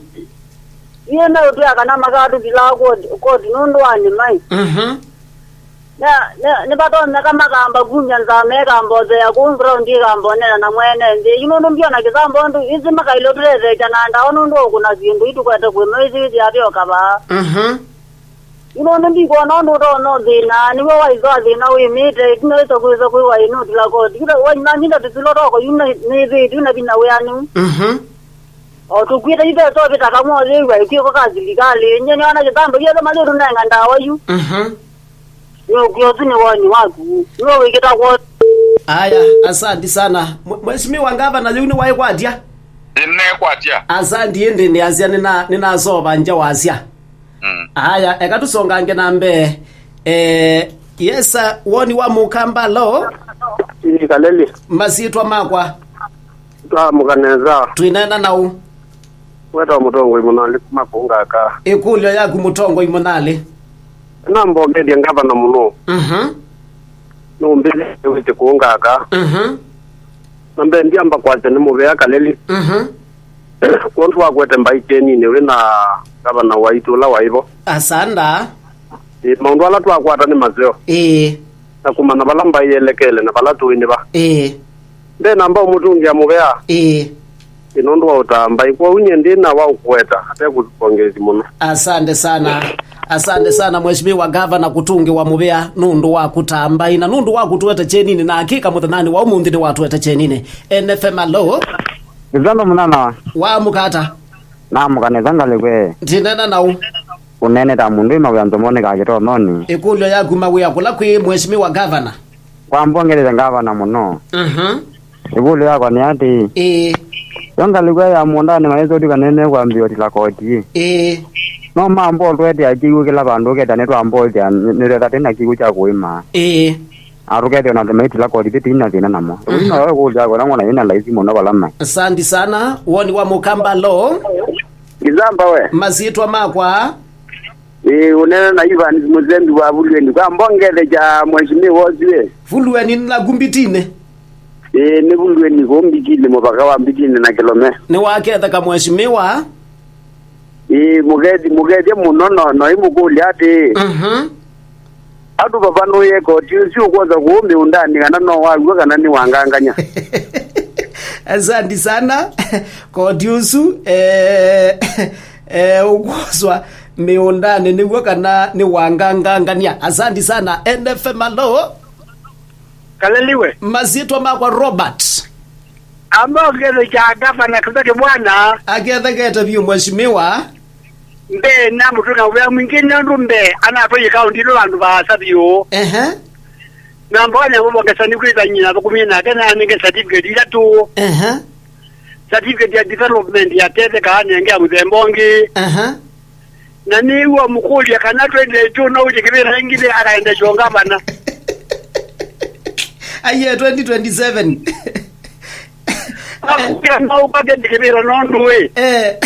Yĩĩ meũtwĩa kana makatũkilaa koti, koti nũndũ wa nĩmai. Mhm. Na, na, nĩvatonyeka makamba kumya nzama ĩkambothea kũu ground ĩkambonea na mwene nthĩ. Yu nũndũ mbiona Kĩsamba ũndũ ĩsĩ makaile ũtũtetheesya na ndawa nũndũ wa ũkũna syĩndũ itũkwete kũĩma ĩsĩ ĩthĩa vyoka vaa. Mhm. Yu nũndũ ndikwona ũndũ ũtonya ũthĩna, nĩw'o waitha thĩna wĩmĩte, ĩtina wĩsa kwĩsa kwĩwa ĩnũtila koti. Yu na nyinda tũsilo toko yu nĩthĩĩtw'e na vinya wĩanu. Mhm. O tũkwĩte yu ve tovĩta kamwe ũyĩw'a ĩkwĩko ka silikalĩ. Nye nĩona kĩtambo kĩetha malĩtũnenga ndawa yu. Mhm. Nũkwĩa ũsu nĩ woni waku. Nũwĩkĩta kwona. Aya, asanti sana. Mwe- Mheshimiwa Gavana, yĩu nĩwaĩkwatya? Nĩnekwatya. Asanti, ĩndĩ nĩasya nĩna- nĩnasova nja wasya. Mm. Aya, eka tũsongange na mbee. Eh, yes, sir. Woni wa Mũkamba, lo? Ĩĩ, Kaleli. Masyĩtwa makwa. Twaamũka nesa. Twĩneena naũ? Wetwa Mũtongoi Mũnalĩ kuma Kũngaka. Ĩkũlyo yaku Mũtongoi Mũnalĩ. Nambongethya ngavana mũno. Mhm. Nũmbĩthĩte wĩte Kũngaka. Mhm. Na mbee ndiamba kwasya nĩ mũvea Kaleli. Mhm. Kwondũ wakwete mbaĩ kyeninĩ wĩ na ngavana waitũ ũla waĩ vo. Asanda. Ĩ, maũndũ ala twakwata nĩ maseo. Ĩĩ. Na kũmanya vala mbaĩ yelekele na vala tũĩ nĩ va. Ĩĩ. Nde namba ũmũtũngĩa mũvea. Ĩĩ. Ĩ, nũndũ wa ũtaa mbaĩ. Kwoou nyie ndĩ na wa ũkũweta atekũkongezi mũno. Asante sana. Asante sana Mheshimiwa Gavana kũtũngĩwa mũvea nũndũ wa kũtaa mbaĩ na nũndũ wa kũtũete kyeninĩ na hakika mũthenyanĩ wa ũmũnthĩ nĩwatũete kyeninĩ. N F M, alo? Nzano mnana wa. Waamũka ata? Naamũka nesa Ngalĩ we. Ndinena naũ? Ũnene ta mũndũ wĩ mawĩa nzomoni ka kĩtononi. Ĩkũlyo yaku mawĩa kũla kwĩ Mheshimiwa Gavana. Kwambongerere ngavana mũno. Mhm. Ĩkũlyo yakwa nĩ atĩ, ĩĩ, yo ngalĩko ya mũũndanĩ maĩsoti kana nĩmekwambĩĩa ũtila koti ĩ? Ĩĩ. No mambo twete akĩw'ũ kĩla vandũ ũketa nĩtwambothya nĩtwetha tena kĩw'ũ kya kũĩma. Ĩĩ. Na tũkethĩwa na andũ maitila koti tĩtĩi na thĩna namo. Ũu, mhm, no ĩkũlyo yakwa na ng'ona yĩna laisi mũno vala mai. Asante sana. Woni wa Mũkamba, lo? Kĩsamba we. Masyĩtwa makwa. Ĩĩ, ũneena na Evans Mũsembi wa Vulweni. Kwa mbongethekya mheshimiwa ũsu ĩ. Vulweni nĩ naku Mbitinĩ? Ĩĩ, nĩ Vulweni kũu Mbitinĩ, mũvaka wa Mbitinĩ na Kĩlome. Nĩwaketheka mheshimiwa? Ĩĩ, mũkethi-, mũkethye mũno no, no imũkũlya atĩĩ. Mhm. Andũ vava nũye koti ũsu ũkwosa kũu mĩũndanĩ kana no waw'o kana nĩ wanganganya? Asante sana. Koti ũsu, eh, eh, ũkwoswa mĩũndanĩ nĩw'o kana nĩ wangangangania? Asante sana. N F M, alo? Kaleliwe. Masyĩtwa makwa Robert. Amba ũkethekya ngavana Kĩtheke bwana. Akethekete vyũ mheshimiwa. Mbee namũtũnga wĩa mwingĩ nĩ ũndũ mbee anatwaie kaũnti ĩno vandũ vaasa vyũ. Ehe. Na mbonya mũvongesa nĩ kwĩtha nyina athũkũmie nake na anenge certificate itatũ. Ehe. Certificate ya development ya tetheka anenge ya mũthemba ũngĩ. Ehe. Na nĩw'o mũkũlya kana twenty twenty-two no wĩtye kĩvĩla ĩngĩ nĩ akaendesya ũngavana. Aiye, twenty twenty-seven. Akũkĩa no ũkwate kĩvĩla nũndũ ĩ. Eh.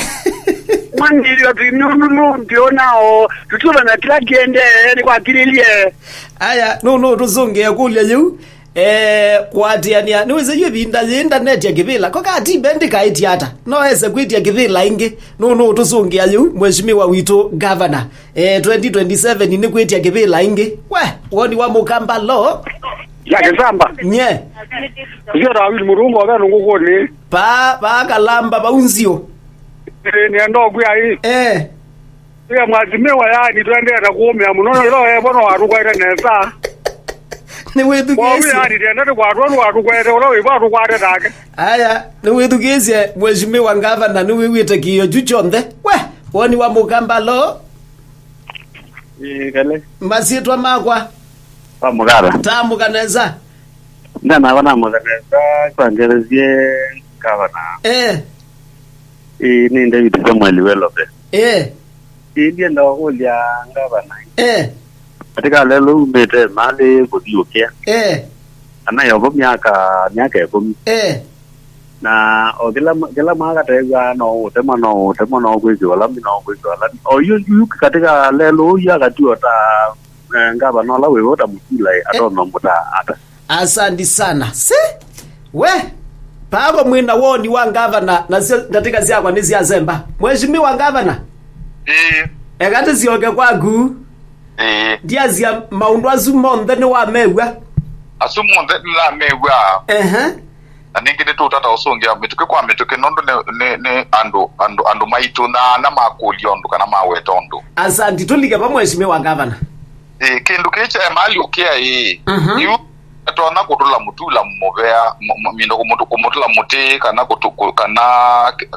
Mwanĩlyo tũinũnũnũ ndĩonao tũtũla na kĩla kĩendee nĩ kwakilĩlye. Aya, no, no, tũsũngĩe kũlya yĩu. Eh, kũatĩanĩa, nĩwĩsĩ yu ĩvinda yĩ intaneti ya kĩvĩla, ko katibe ndĩkaĩtya ata? No ese kwĩtya kĩvĩla ĩngĩ, nũũ nũũtũsũngĩa yĩu, mheshimiwa witũ governor? Eh, twenty twenty-seven nĩ kwĩtya kĩvĩla ĩngĩ. We, woni wa Mũkamba, lo? Ya Kĩsamba. Nye. Kũsio Dawidi Mũrungu ove nũngũkũnĩ. Paa, paa Kalamba vau nzio. Eh, nĩenda ũkwĩa ĩ. Eh. Ĩe mheshimiwa, yaani, twendeete kũũmĩa mũno, no ĩla evo no watũkwete nesa. Nĩwĩthukĩĩsye. Kwa yani, tenda nĩ kwatwa nĩ watũkwete, ũla wĩvo atũkwate take. Aya, nĩwĩthukĩĩsye, mheshimiwa ngavana, nĩwĩw'ĩte kĩĩo kyu kyonthe. We, woni wa Mũkamba, lo? Ĩĩ, kale. Masyĩtwa makwa. Wa Mũkamba. Tamũka nesa. Ndanakwa namũka nesa, kwa ngelesye ngavana. Eh. Ĩĩ, nĩ David Samuel Welope. Eh. Ĩĩ, ndienda kũkũlya ngavana. Eh. Katika lelo umĩte malĩ kũthiũkĩa. Eh. Ana yovo myaka, myaka ĩkũmi. Eh. Na o kĩla, kĩla mwaka tew'a no ũtemwa, no ũtemwa, no kwĩkĩwa lami, no kwĩkĩwa lami. O yu, yu katika lelo ũyu akatiwa ta, eh, ngavana ũla wĩvo ta mũsilai, eh, atono mũta ata. Asanti sana. Si? We? Pako mwina woni wa ngavana, nasyo ndatĩka syakwa nĩsyazemba. Mheshimiwa ngavana? Ĩĩ. Eka tũsyoke kwaku. Ĩĩ. Ndiasya maũndũ asu monthe nĩwamew'a? Asu monthe nĩnamew'a. Ehe. Na ningĩ nĩtũũtata ũsũngĩa mĩtũkĩ kwa mĩtũkĩ nũndũ nĩ, nĩ, nĩ andũ, andũ, andũ maitũ na ana makũlya ũndũ kana maweta ũndũ. Asanti, tũlike vamwe, Mheshimiwa Gavana. Ĩ, kĩndũ kĩĩ kya mali ũkĩa ĩ, Mhm. yu atonya kũtũla mũtũla mũvea, mũ-, mũ-, mindo kũmũtũ-, kũmũtũla mũtĩ, kana kũtũ-, kũ-, kana,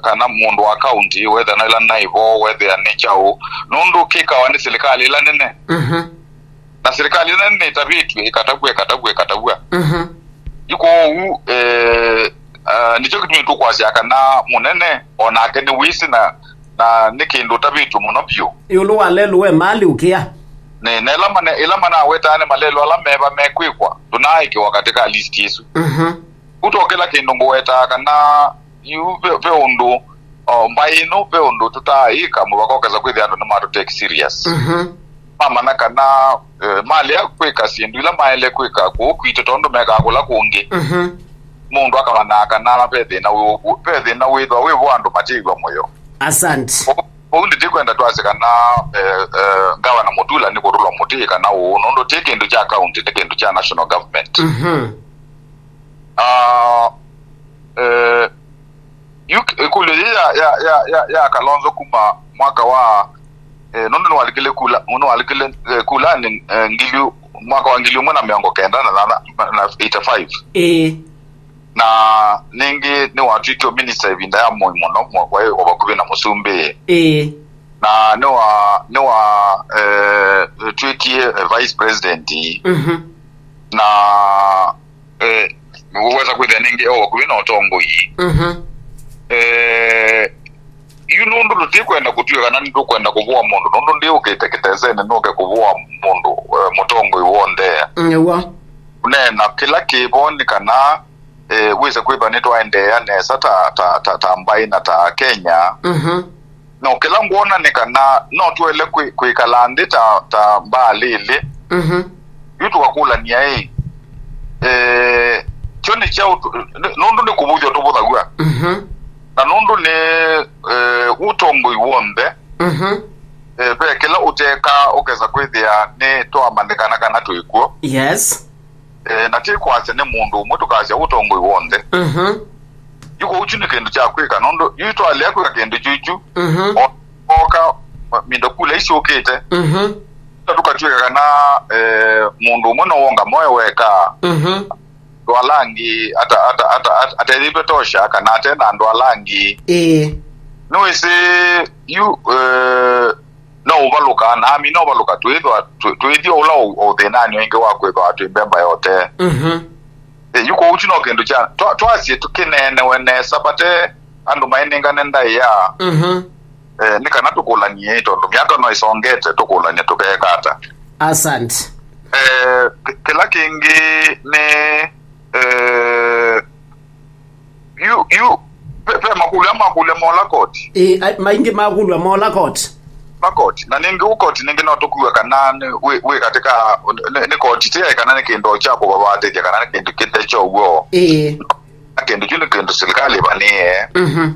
kana mũndũ wa county, whether na ĩla naivo, whether nĩ kyaũ, nũndũ kĩkawa nĩ silikalĩ ĩla nene. Mhm. Na silikalĩ ĩla nene ĩtavĩtw'e, ĩkatavw'a, ĩkatavw'a, ĩkatavw'a. Mhm. Yu kwoou, eh, ah, nĩkyo kĩtumi tũkwasya kana mũnene o nake nĩwĩsĩ na, na nĩ kĩndũ ũtavĩtw'e mũno vyũ. Ĩũlũ wa lelũ we mali ũkĩa. Nĩ, na ĩla mane-, ĩla manawetaa nĩ malelũ ala meva mekwĩkwa, tũnaaĩkĩwa katika list ĩsu. Mhm. Ũtokĩla kĩndũ ngũwetaa kana yu ve, ve ũndũ, o, mbaĩ ĩno ve ũndũ tũtaaĩka mũvaka ũkesa kwĩthĩa andũ nĩmatũ take serious. Mhm. Mamanya kana, eh, malea kwĩka syĩndũ ila maĩle kwĩka kũu kwitũ tondũ mekaa kũla kũngĩ. Mhm. Mũndũ akamanyaa kana ve thĩna wĩ, ve thĩna wĩthwa wĩ vo andũ matĩĩw'a mũyo. Asante. Kwoou nditikwenda twasye kana, eh, eh, Ngavana Mutula nĩ kũtũlwa mũtĩ kana ũũ, nũndũ ti kĩndũ kya county, nĩ kĩndũ kya national government. Mhm. Ah, eh, yu k-, ĩkũlyo yĩ ya, ya, ya, ya, ya Kalonzo kuma mwaka wa, eh, nũndũ nĩwalikile kula, nĩwalikile, eh, kulanĩ, eh, ngili, mwaka wa ngili ũmwe na mĩongo kenda na, na, na eighty-five. Ĩĩ. Na nĩngĩ nĩwatw'ĩkie minista ĩvinda ya mũi mũno, mũ-, waĩ o vakuvĩ na mũsumbĩ. Ĩĩ. Na nĩwa, nĩwa, eh, tw'ĩkie, eh, vice president. Mhm. Na, eh, wesa kwĩthĩa nĩngĩ o vakuvĩ na ũtongoi. Mhm. Eh, yu nũndũ tũtikwenda kũtw'ĩka kana nĩtũkwenda kũvũa mũndũ, nũndũ ndiũkĩte kĩtesenĩ nũke kũvũa mũndũ, eh, mũtongoi w'onthe. Nĩw'o. Kũneena kĩla kĩvo nĩ kana, eh, wĩse kwĩthwa nĩtwaendeea nesa ta, ta, ta, ta mbaĩ na ta Kenya. Mhm. No kĩla ngwona nĩ kana no tũele kwĩ-, kwĩkala nthĩ ta, ta mbaalĩ ĩlĩ. Mhm. Yu tũkakũlany'a ĩ, eh, kyo nĩ kyaũ tũ-, nĩ-, nũndũ nĩ kũvũthw'a tũvũthaw'a. Mhm. Na nũndũ nĩ, eh, ũtongoi w'onthe, Mhm. eh, ve kĩla ũtekaa ũkesa kwĩthĩa nĩ twamanyĩkana kana twĩ kw'o. Yes. Eh, na ti kwasya nĩ mũndũ ũmwe tũkasya ũtongoi w'onthe. Mhm. Yu kwoou kyu nĩ kĩndũ kya kwĩka, nũndũ yu twalea kwĩka kĩndũ kyu kyu, Mhm. o-, oka, mindo kula isyũkĩte, Mhm. na tũkatw'ĩka kana, eh, mũndũ ũmwe no wonga moyo weka. Mhm. Andũ ala angĩ ata-, ata-, ata-, ata-, atethĩtwe tosha kana ate na andũ ala angĩ. Ĩĩ. Nĩwĩsĩ yu, eh, no ũvalũka, na ami no ũvalũka, twĩthwa twĩ-, twĩthio ũla ũ-, ũthĩnanĩ ũingĩ wa kwĩthwa twĩ mbemba yote. Mhm. Eh, yu kwoou kyu no kĩndũ kya, twa-, twasye tũkĩneenewe nesa vate andũ mainengane ndaĩa. Mhm. Eh, nĩ kana tũkũlany'e, tondũ myaka no ĩsongete, tũkũlany'e tũkeeka ata. Asante. Eh, kĩ-, kĩla kĩngĩ nĩ, eh, yu, yu, ve, ve makũlyo makũlya mola koti. Ĩ, a-, maingĩ makũlwa mola koti. Mola koti. Na ningĩ ũ koti ningĩ no tũkue kana nĩ, wĩ, wĩ katika, nĩ, nĩ koti ti kana nĩ kĩndũ kya kũvavatĩthya kana nĩ kĩndũ kĩte kya ũw'o. Ĩ. Na kĩndũ kyu nĩ kĩndũ silikalĩ ĩvanĩe. Mhm.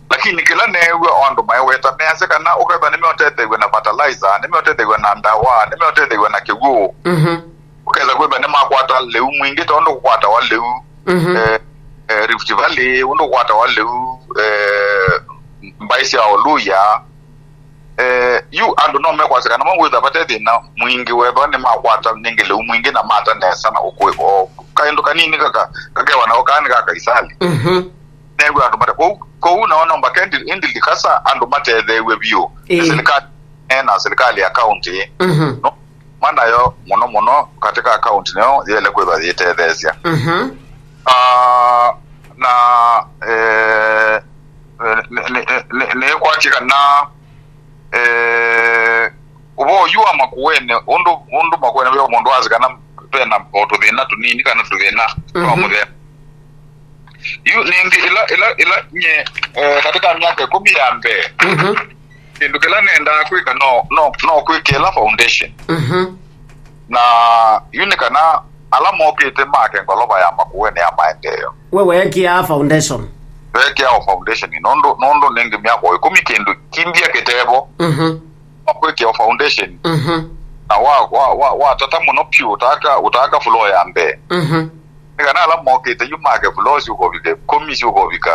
Lakini kĩla neew'a o andũ maiweta measya kana ũkethwa nĩmeũtetheew'a na fertilizer, nĩmeũtetheew'a na ndawa, nĩmeũtetheew'a na kĩw'ũ. Mhm. Ũkesa kwĩthwa nĩmakwata lĩu mwingĩ ta ũndũ kũkwatawa lĩu, Mhm. eh, eh, Rift Valley, ũndũ kũkwatawa lĩu, eh, mbaĩ sya Oluya. Eh, yu andũ no mekwasya kana mawĩtha vate thĩna mwingĩ wethwa nĩmakwata nĩngĩ lĩu mwingĩ na mata nesa na ũkũĩ o kaĩndũ kanini kaka kakewa nako kaa nĩ ka kaisali. Mhm. Neew'a andũ mate kũu, kũu nao nomba kendi indi likasa andũ matetheew'e vyũ nĩ Ĩĩ. silikalĩ, eh, na silikalĩ ya county. Mhm. No, manayo mũno mũno katika county nĩyo yĩele kwĩthwa yĩtetheesya. Mhm. Ah, na, eh, nĩ, nĩ, nĩ, nĩ, nĩkwatye kana, eh, ũvoo yu wa Makueni, ũndũ, ũndũ Makueni ve mũndũ wasĩ kana vena o tũthĩna tũnini kana tũthĩna twa Mhm. mũthemba. Yu nĩngĩ ĩla, ĩla, ĩla nye, eh, katika myaka ĩkũmi ya mbee, Mhm. kĩndũ kĩla nendaa kwĩka no, no, no kwĩkĩla foundation. Mhm. Na yu nĩ kana ala mokĩte make ngolova ya Makueni ya maendeeo. We weekĩaa foundation? Weekĩaa o foundation, nũndũ, nũndũ nĩngĩ myaka o ĩkũmi kĩndũ kimbia kĩtevo. Mhm. No kwĩkĩa o foundation. Mhm. Na wa, wa, wa, watata mũno piũ, ũtaaka, ũtaaka floor ya mbee. Mhm. Nĩ kana ala mokĩte yu make floor syũkovika ĩkũmi syũkovika,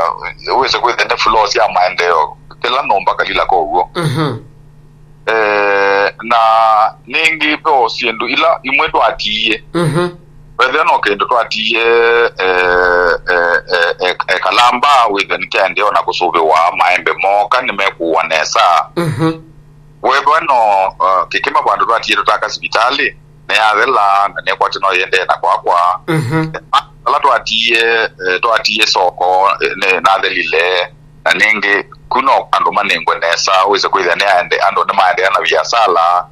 wĩse kwĩthĩa nĩ floor sya maendeeo, kĩla nyũmba kalila kow'o. Mhm. Eh, na nĩngĩ ve syĩndũ ila imwe twatiie. Mhm. Wethĩa no kĩndũ twatiie, eh, eh, eh, eh, eh, kalamba wĩthĩa nĩkyaendee ona kũsũvĩwa, maembe mooka nĩmekũwa nesa. Mhm. Wethĩa no, uh, kĩkĩma vandũ twatiie tũtaka sivitalĩ, nĩyathela na nĩkwatĩ no yĩendee na kwakwa. Mhm. Ala twatiie, eh, twatiie soko, eh, nĩ- nathelile. Na nĩngĩ, ku no andũ manengwe nesa, wĩse kwĩthĩa nĩ aende- andũ nĩmaendeea na viasala.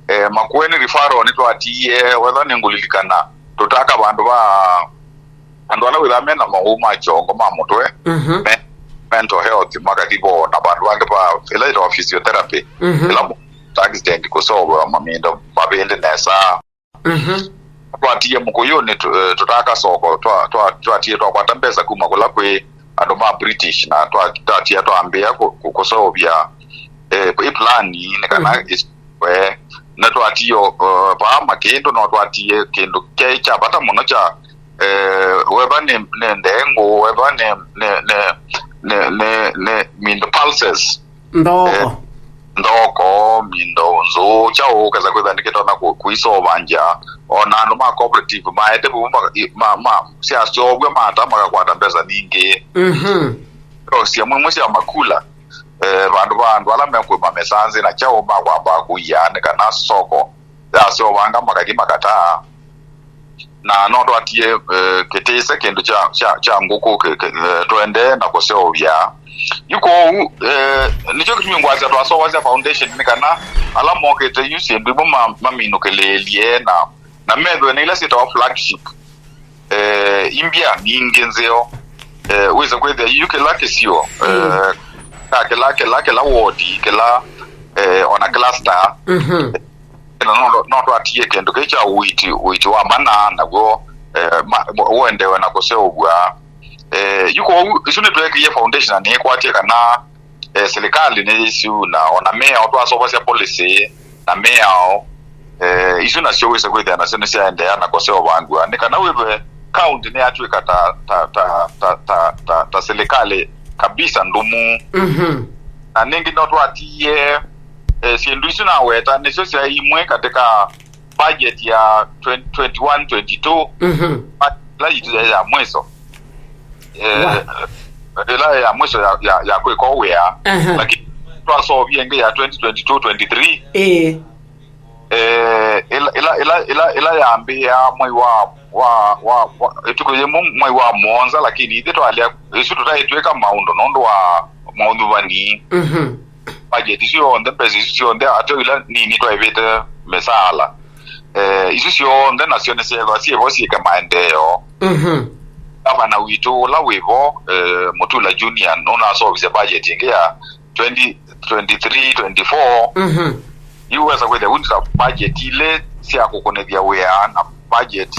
Eh, Makueni referral nĩtwatiie, wethĩa nĩngũlilikana, tũtaka vandũ va andũ ala wĩthaa mena maũũ ma kyongo ma mũtwe, Mhm. me- mental health, makathi vo na vandũ vangĩ va ĩla yĩtawa physiotherapy, Mhm. ĩla mũ- accident kũseũvĩwa mamindo mavĩndĩ nesa. Mhm. Twatie Mũkũyũnĩ tũ- eh, tũtaka soko, twa- twa- twatie twakwata mbesa kuma kũla kwĩ andũ ma British, na twa- twatia twambĩĩa kũ- kũ- kũseũvya, eh, ĩ plan nĩ kana Mhm. ĩs- we, na twatie, uh, vaa makĩndũ, no twatie kĩndũ kyaĩ kya vata mũno kya, eh, weva nĩ- nĩ ndengũ, weva nĩ- nĩ- nĩ- nĩ- nĩ- nĩ mindo pulses. Nthoko. Eh, nthoko, mindo, nzũũ, kyaũ, kesa kwĩtha nĩkĩtonya kũ- kũisovangya. Ona andũ ma cooperative maete vu ma- ma- ma- syaseũvw'a mata makakwata mbesa nyingĩ. Mhm. Sia mwimwe sya makula, eh, vandũ va andũ ala mekũĩma mĩsanzĩ na kyaũ makwamba kũia nĩ kana soko yaseũvanga makathi makataa. Na no twatie, eh, kĩtĩse kĩndũ kya, kya, kya ngũkũ kĩ- kĩ- eh, tũendee na kũseũvya. Yu kwoou, eh, nĩkyo kĩtumi ngwasya twaseũvasya foundation nĩ kana ala mokĩte yu syĩndũ imwe ma- maminũkĩlĩĩlye na, na methwe na ila syĩtawa flagship, eh, imbya nyingĩ nzeo. Eh, wĩse kwĩthĩa yu kĩla kĩsio, eh, Mm. ka kĩla, kĩla, kĩla ward, kĩla, eh, ona cluster, Mhm. na no, no twatie kĩndũ kĩu kya ũiiti, ũiiti wa mana, naw'o, eh, ma- ũendewe na kũseũvw'a. Eh, yu kwoou, isu nĩtweekĩie foundation na nĩĩkwatye kana, eh, silikalĩ nĩ isu, na ona mĩao twasovasya policy na mĩao, eh, isu nasyo wĩse kwĩthĩa nasyo nĩsyaendeea na kũseũvangw'a nĩ kana wĩthwe kaunti nĩyatw'ĩka ta, ta, ta, ta, ta, ta, ta silikalĩ kabisa ndũmu. Mhm. Na nĩngĩ no twatiie, eh, syĩndũ isu naweta nĩsyo syaĩ imwe katika budget ya twenty twenty-one twenty-two, Mhm. ĩla yitũ ya, ya mwiso. Eh, Wa- ĩla ya mwiso ya, ya, ya kwĩka wĩa. Aha. Lakini twasovie ĩngĩ ya twenty twenty-two twenty-three. Ĩĩ. Eh, ĩla, ĩla, ĩla, ĩla, ĩla yambĩĩa mwei wa, wa, wa, wa, ĩtukũ yĩmwe mwei wa mũonza, lakini ithyĩ twalea, isu tũtaĩ twĩka maũndũ nũndũ wa maũthuvani. Mhm. Budget isu yonthe, mbesa isu syonthe, ateo ila nini twaĩvĩte mĩsaala. Eh, isu syonthe nasyo nĩsyethwa syĩvo syĩke maendeeo. Mhm. Gavana witũ ũla wĩvo, eh, Mutula Junior, nũnaseũvisye budget ĩngĩ ya twenty twenty-three twenty-four. Mhm. Yu wesa kwĩthĩa unita budget ilĩ sya kũkũnĩthya wĩa na budget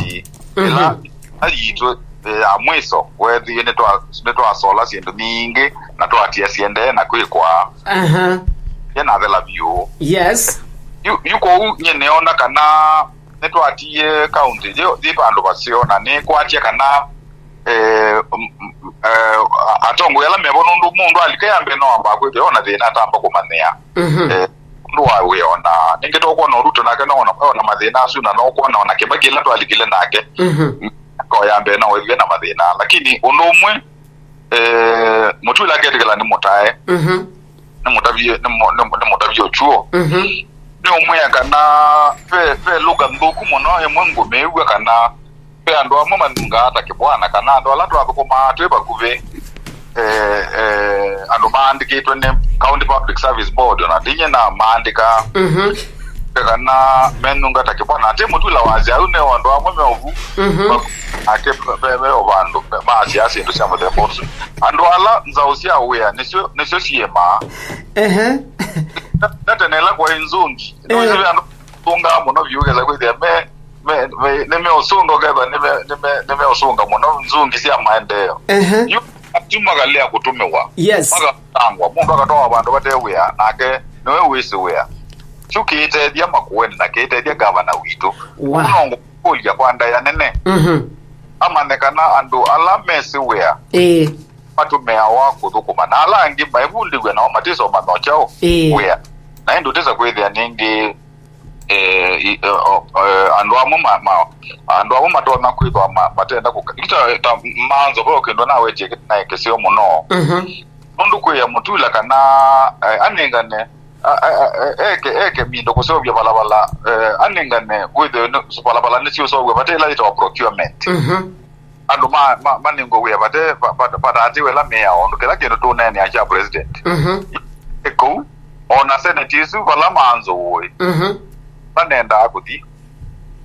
ĩla, Mhm. ĩla yitũ, eh, ya mwiso, weethĩie nĩtwa- nĩtwasola syĩndũ nyingĩ na twatia siendee na kwĩkwa. Aha. Yenathela vyũ. Yes. Yu, yu kwoou nyie nĩona kana nĩtwatie kaunti yĩ, yĩ vandũ vaseo na nĩkwatya kana eh, m- m- eh, a- atongoi ala mevo, nũndũ mũndũ alika ya mbee no ambaa kwĩthĩa ona thĩna atamba kũmanyĩa. Mhm. Eh, ũndũ wa wĩa ona nĩngĩ tũkwona Ruto nake no ona, ona mathĩna asu na no kwona ona Kĩbakĩ ĩla twalikile nake. Mhm. Ko ya mbee no wethĩwe na mathĩna, lakini ũndũ ũmwe, eh, Mutula aketĩkĩla nĩ mũtae. Mhm. Nĩ mũtavie, nĩ mũ- nĩ- nĩ mũtavie ũchuo. Mhm. Nĩ ũmwĩa kana ve, ve lũka nthũku mũno ĩmwe ngũmĩĩw'a kana ve andũ amwe manungaa ta kĩbwana kana andũ ala twathũkũmaa twĩ vakuvĩ, eh, eh, andũ maandĩkĩtwe nĩ County Public Service Board, ona ndinyie na maandĩka. Mhm. Kana menunga ta kĩbwana. Atĩ Mutula wasya au nĩ andũ amwe meovu. Mhm. Ake ve- ve- ve o vandũ ma- maasya syĩndũ sya mũthemba ũsu. Andũ ala nzaũ sya wĩa nĩsyo, nĩsyo siĩmaa. Ehe. Na tene ĩla kwaĩ nzungi, Eh. Nĩwĩsĩ ve andũ masungaa mũno vyũ, kesa kwĩthĩa me, me, me, nĩmeũsunga, ũkethwa nĩme- nĩme- nĩmeũsunga mũno nzungi sya maendeeo. Ehe. Yu atu makalea kũtũmĩwa. Yes. Makatangwa, mũndũ akatwawa vandũ vate wĩa, nake nĩwe wĩsĩ wĩa. Kyu kĩitethya Makueni na kĩitethya gavana witũ. Wa. Ũu no ngũkũlya kwa ndaĩa nene. Mhm. amanye kana andũ ala mesĩ wĩa ĩĩ, matũmĩawa kũthũkũma, na ala angĩ maivundĩw'a nao matisoma no kyaũ ĩĩ, wĩa. Na ĩndĩ ũtesa kwĩthĩa nĩngĩ, eh, i- eh, o- eh, andũ amwe ma- ma- andũ amwe matonya kwĩthwa ma- matenda kũka ita ta manzo ve ũkĩndwa nawetie naĩ kĩseo mũno. Mhm. Nũndũ kwĩya mũtula kana, eh, anengane, a- a- a- eke eke mindo kũseũvya valavala, eh, anengane wĩthĩwe nĩ- valavala nĩsiũseũvw'a vate ĩla yĩtawa procurement. Mhm. Andũ ma- ma- manengwe wĩa vate va- va- vataatĩwe ĩla mĩao, ũndũ kĩla kĩndũ tũneenea kya president. Mhm. Kũu, ona senate ĩsu vala manzo ũĩ, mhm, manendaa kũthi.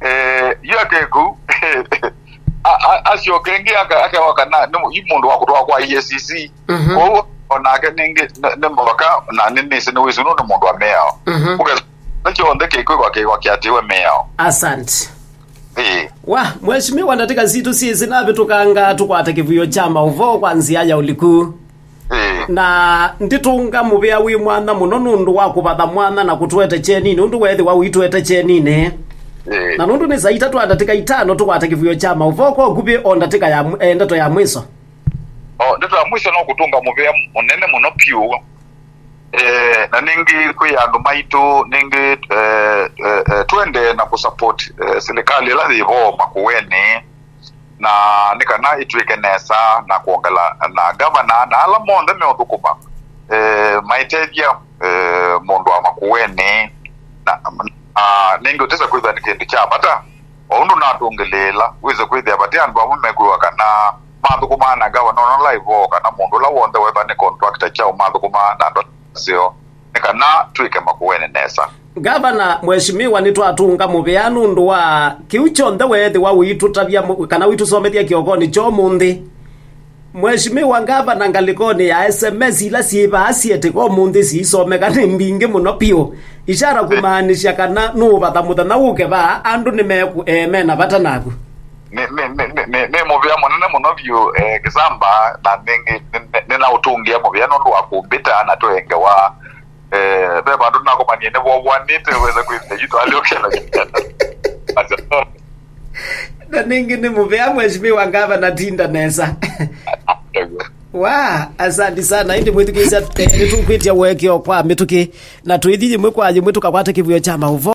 Eh, yu ake kũu, a- a- asyoke ĩngĩ aka- akewa kana nĩ mũ- yu mũndũ wa kũtwaa kwa E A C C. Mhm. Kwoou onake nĩngĩ nĩ- nĩ mũvaka, na nĩ nĩsĩ nĩ wĩsĩ nũndũ mũndũ wa mĩao. Mhm. Ũkesa kyonthe kĩkwĩkwa kĩkwa kĩatĩwe mĩao. Asante. Ĩĩ. Wa, mheshimiwa, ndatĩka sitũ syĩsĩ navĩtũkanga tũkwate kĩvuyo kya maũvoo kwa nzĩa ya ũliku. Ĩĩ. Na nditũnga mũvĩa wĩ mwanya mũno nũndũ wa kũvatha mwanya na kũtũete kyenini ũndũ weethĩwa ũitũete kyenini. Ĩĩ. Na nũndũ nĩ saa itatũ na ndatĩka itano tũkwate kĩvuyo kya maũvoo kwa ũkuvĩ o ndatĩka ya mw- eh, ndeto ya mwiso. O, ndeto ya mwiso no kũtũnga mũvea mũnene mũno piũ. Eh, na nĩngĩ kwĩ andũ maitũ, nĩngĩ, eh, eh, eh, twende na kũsupport, eh, silikalĩ ĩla yĩvo Makueni, na nĩ kana ĩtw'ĩke nesa na kwongela na gavana na ala monthe meũthũkũma, eh, maitethya, eh, mũndũ wa Makueni, na, na nĩngĩ ũtesa kwĩthwa nĩ kĩndũ kya vata. O ũndũ natũngĩlĩĩla, wĩse kwĩthĩa vate andũ amwe mekwĩwa kana mathũkũmaa na ngavana ũla laivoo kana mũndũ ũla w'onthe wethwa nĩ contractor kyaũ mathũkũmaa na andũ aseo, nĩ kana twĩke Makueni nesa. Ngavana, mheshimiwa, nĩtwatũnga mũvea nũndũ wa kĩu kyonthe weethĩwa ũitũtavya mũ- kana ũitũsomethya kĩokonĩ kya ũmũnthĩ. Mheshimiwa Ngavana, ngalĩkonĩ ya S M S ila syĩ vaa syĩtĩka ũmũnthĩ siisomeka nĩ mbingĩ mũno piũ, ishara kũmaanisya kana nũũvatha mũthenya wũke vaa andũ nĩmeku- eh, mena vata naku. Nĩ- nĩ- nĩ- nĩ- nĩ- nĩ mũvea mũnene mũno vyũ, eh, Kĩsamba, na nĩngĩ nĩ- nĩ- nĩnaũtũngĩa mũvea nũndũ wa kũmbĩta na tũengewa. Eh, ve vandũ nakomanie nĩ vovwanĩte wĩsa kwĩthĩa yu twalĩũkĩla. Na nĩngĩ nĩ mũvea, mheshimiwa Ngavana, tinda nesa. Wa, asante sana. Ĩndĩ mwĩthukĩĩsya, eh, nĩtũkwĩtya ũekeo kwa mĩtũkĩ, na twĩthi yĩmwe kwa yĩmwe tũkakwata kĩvuyo kya maũvoo.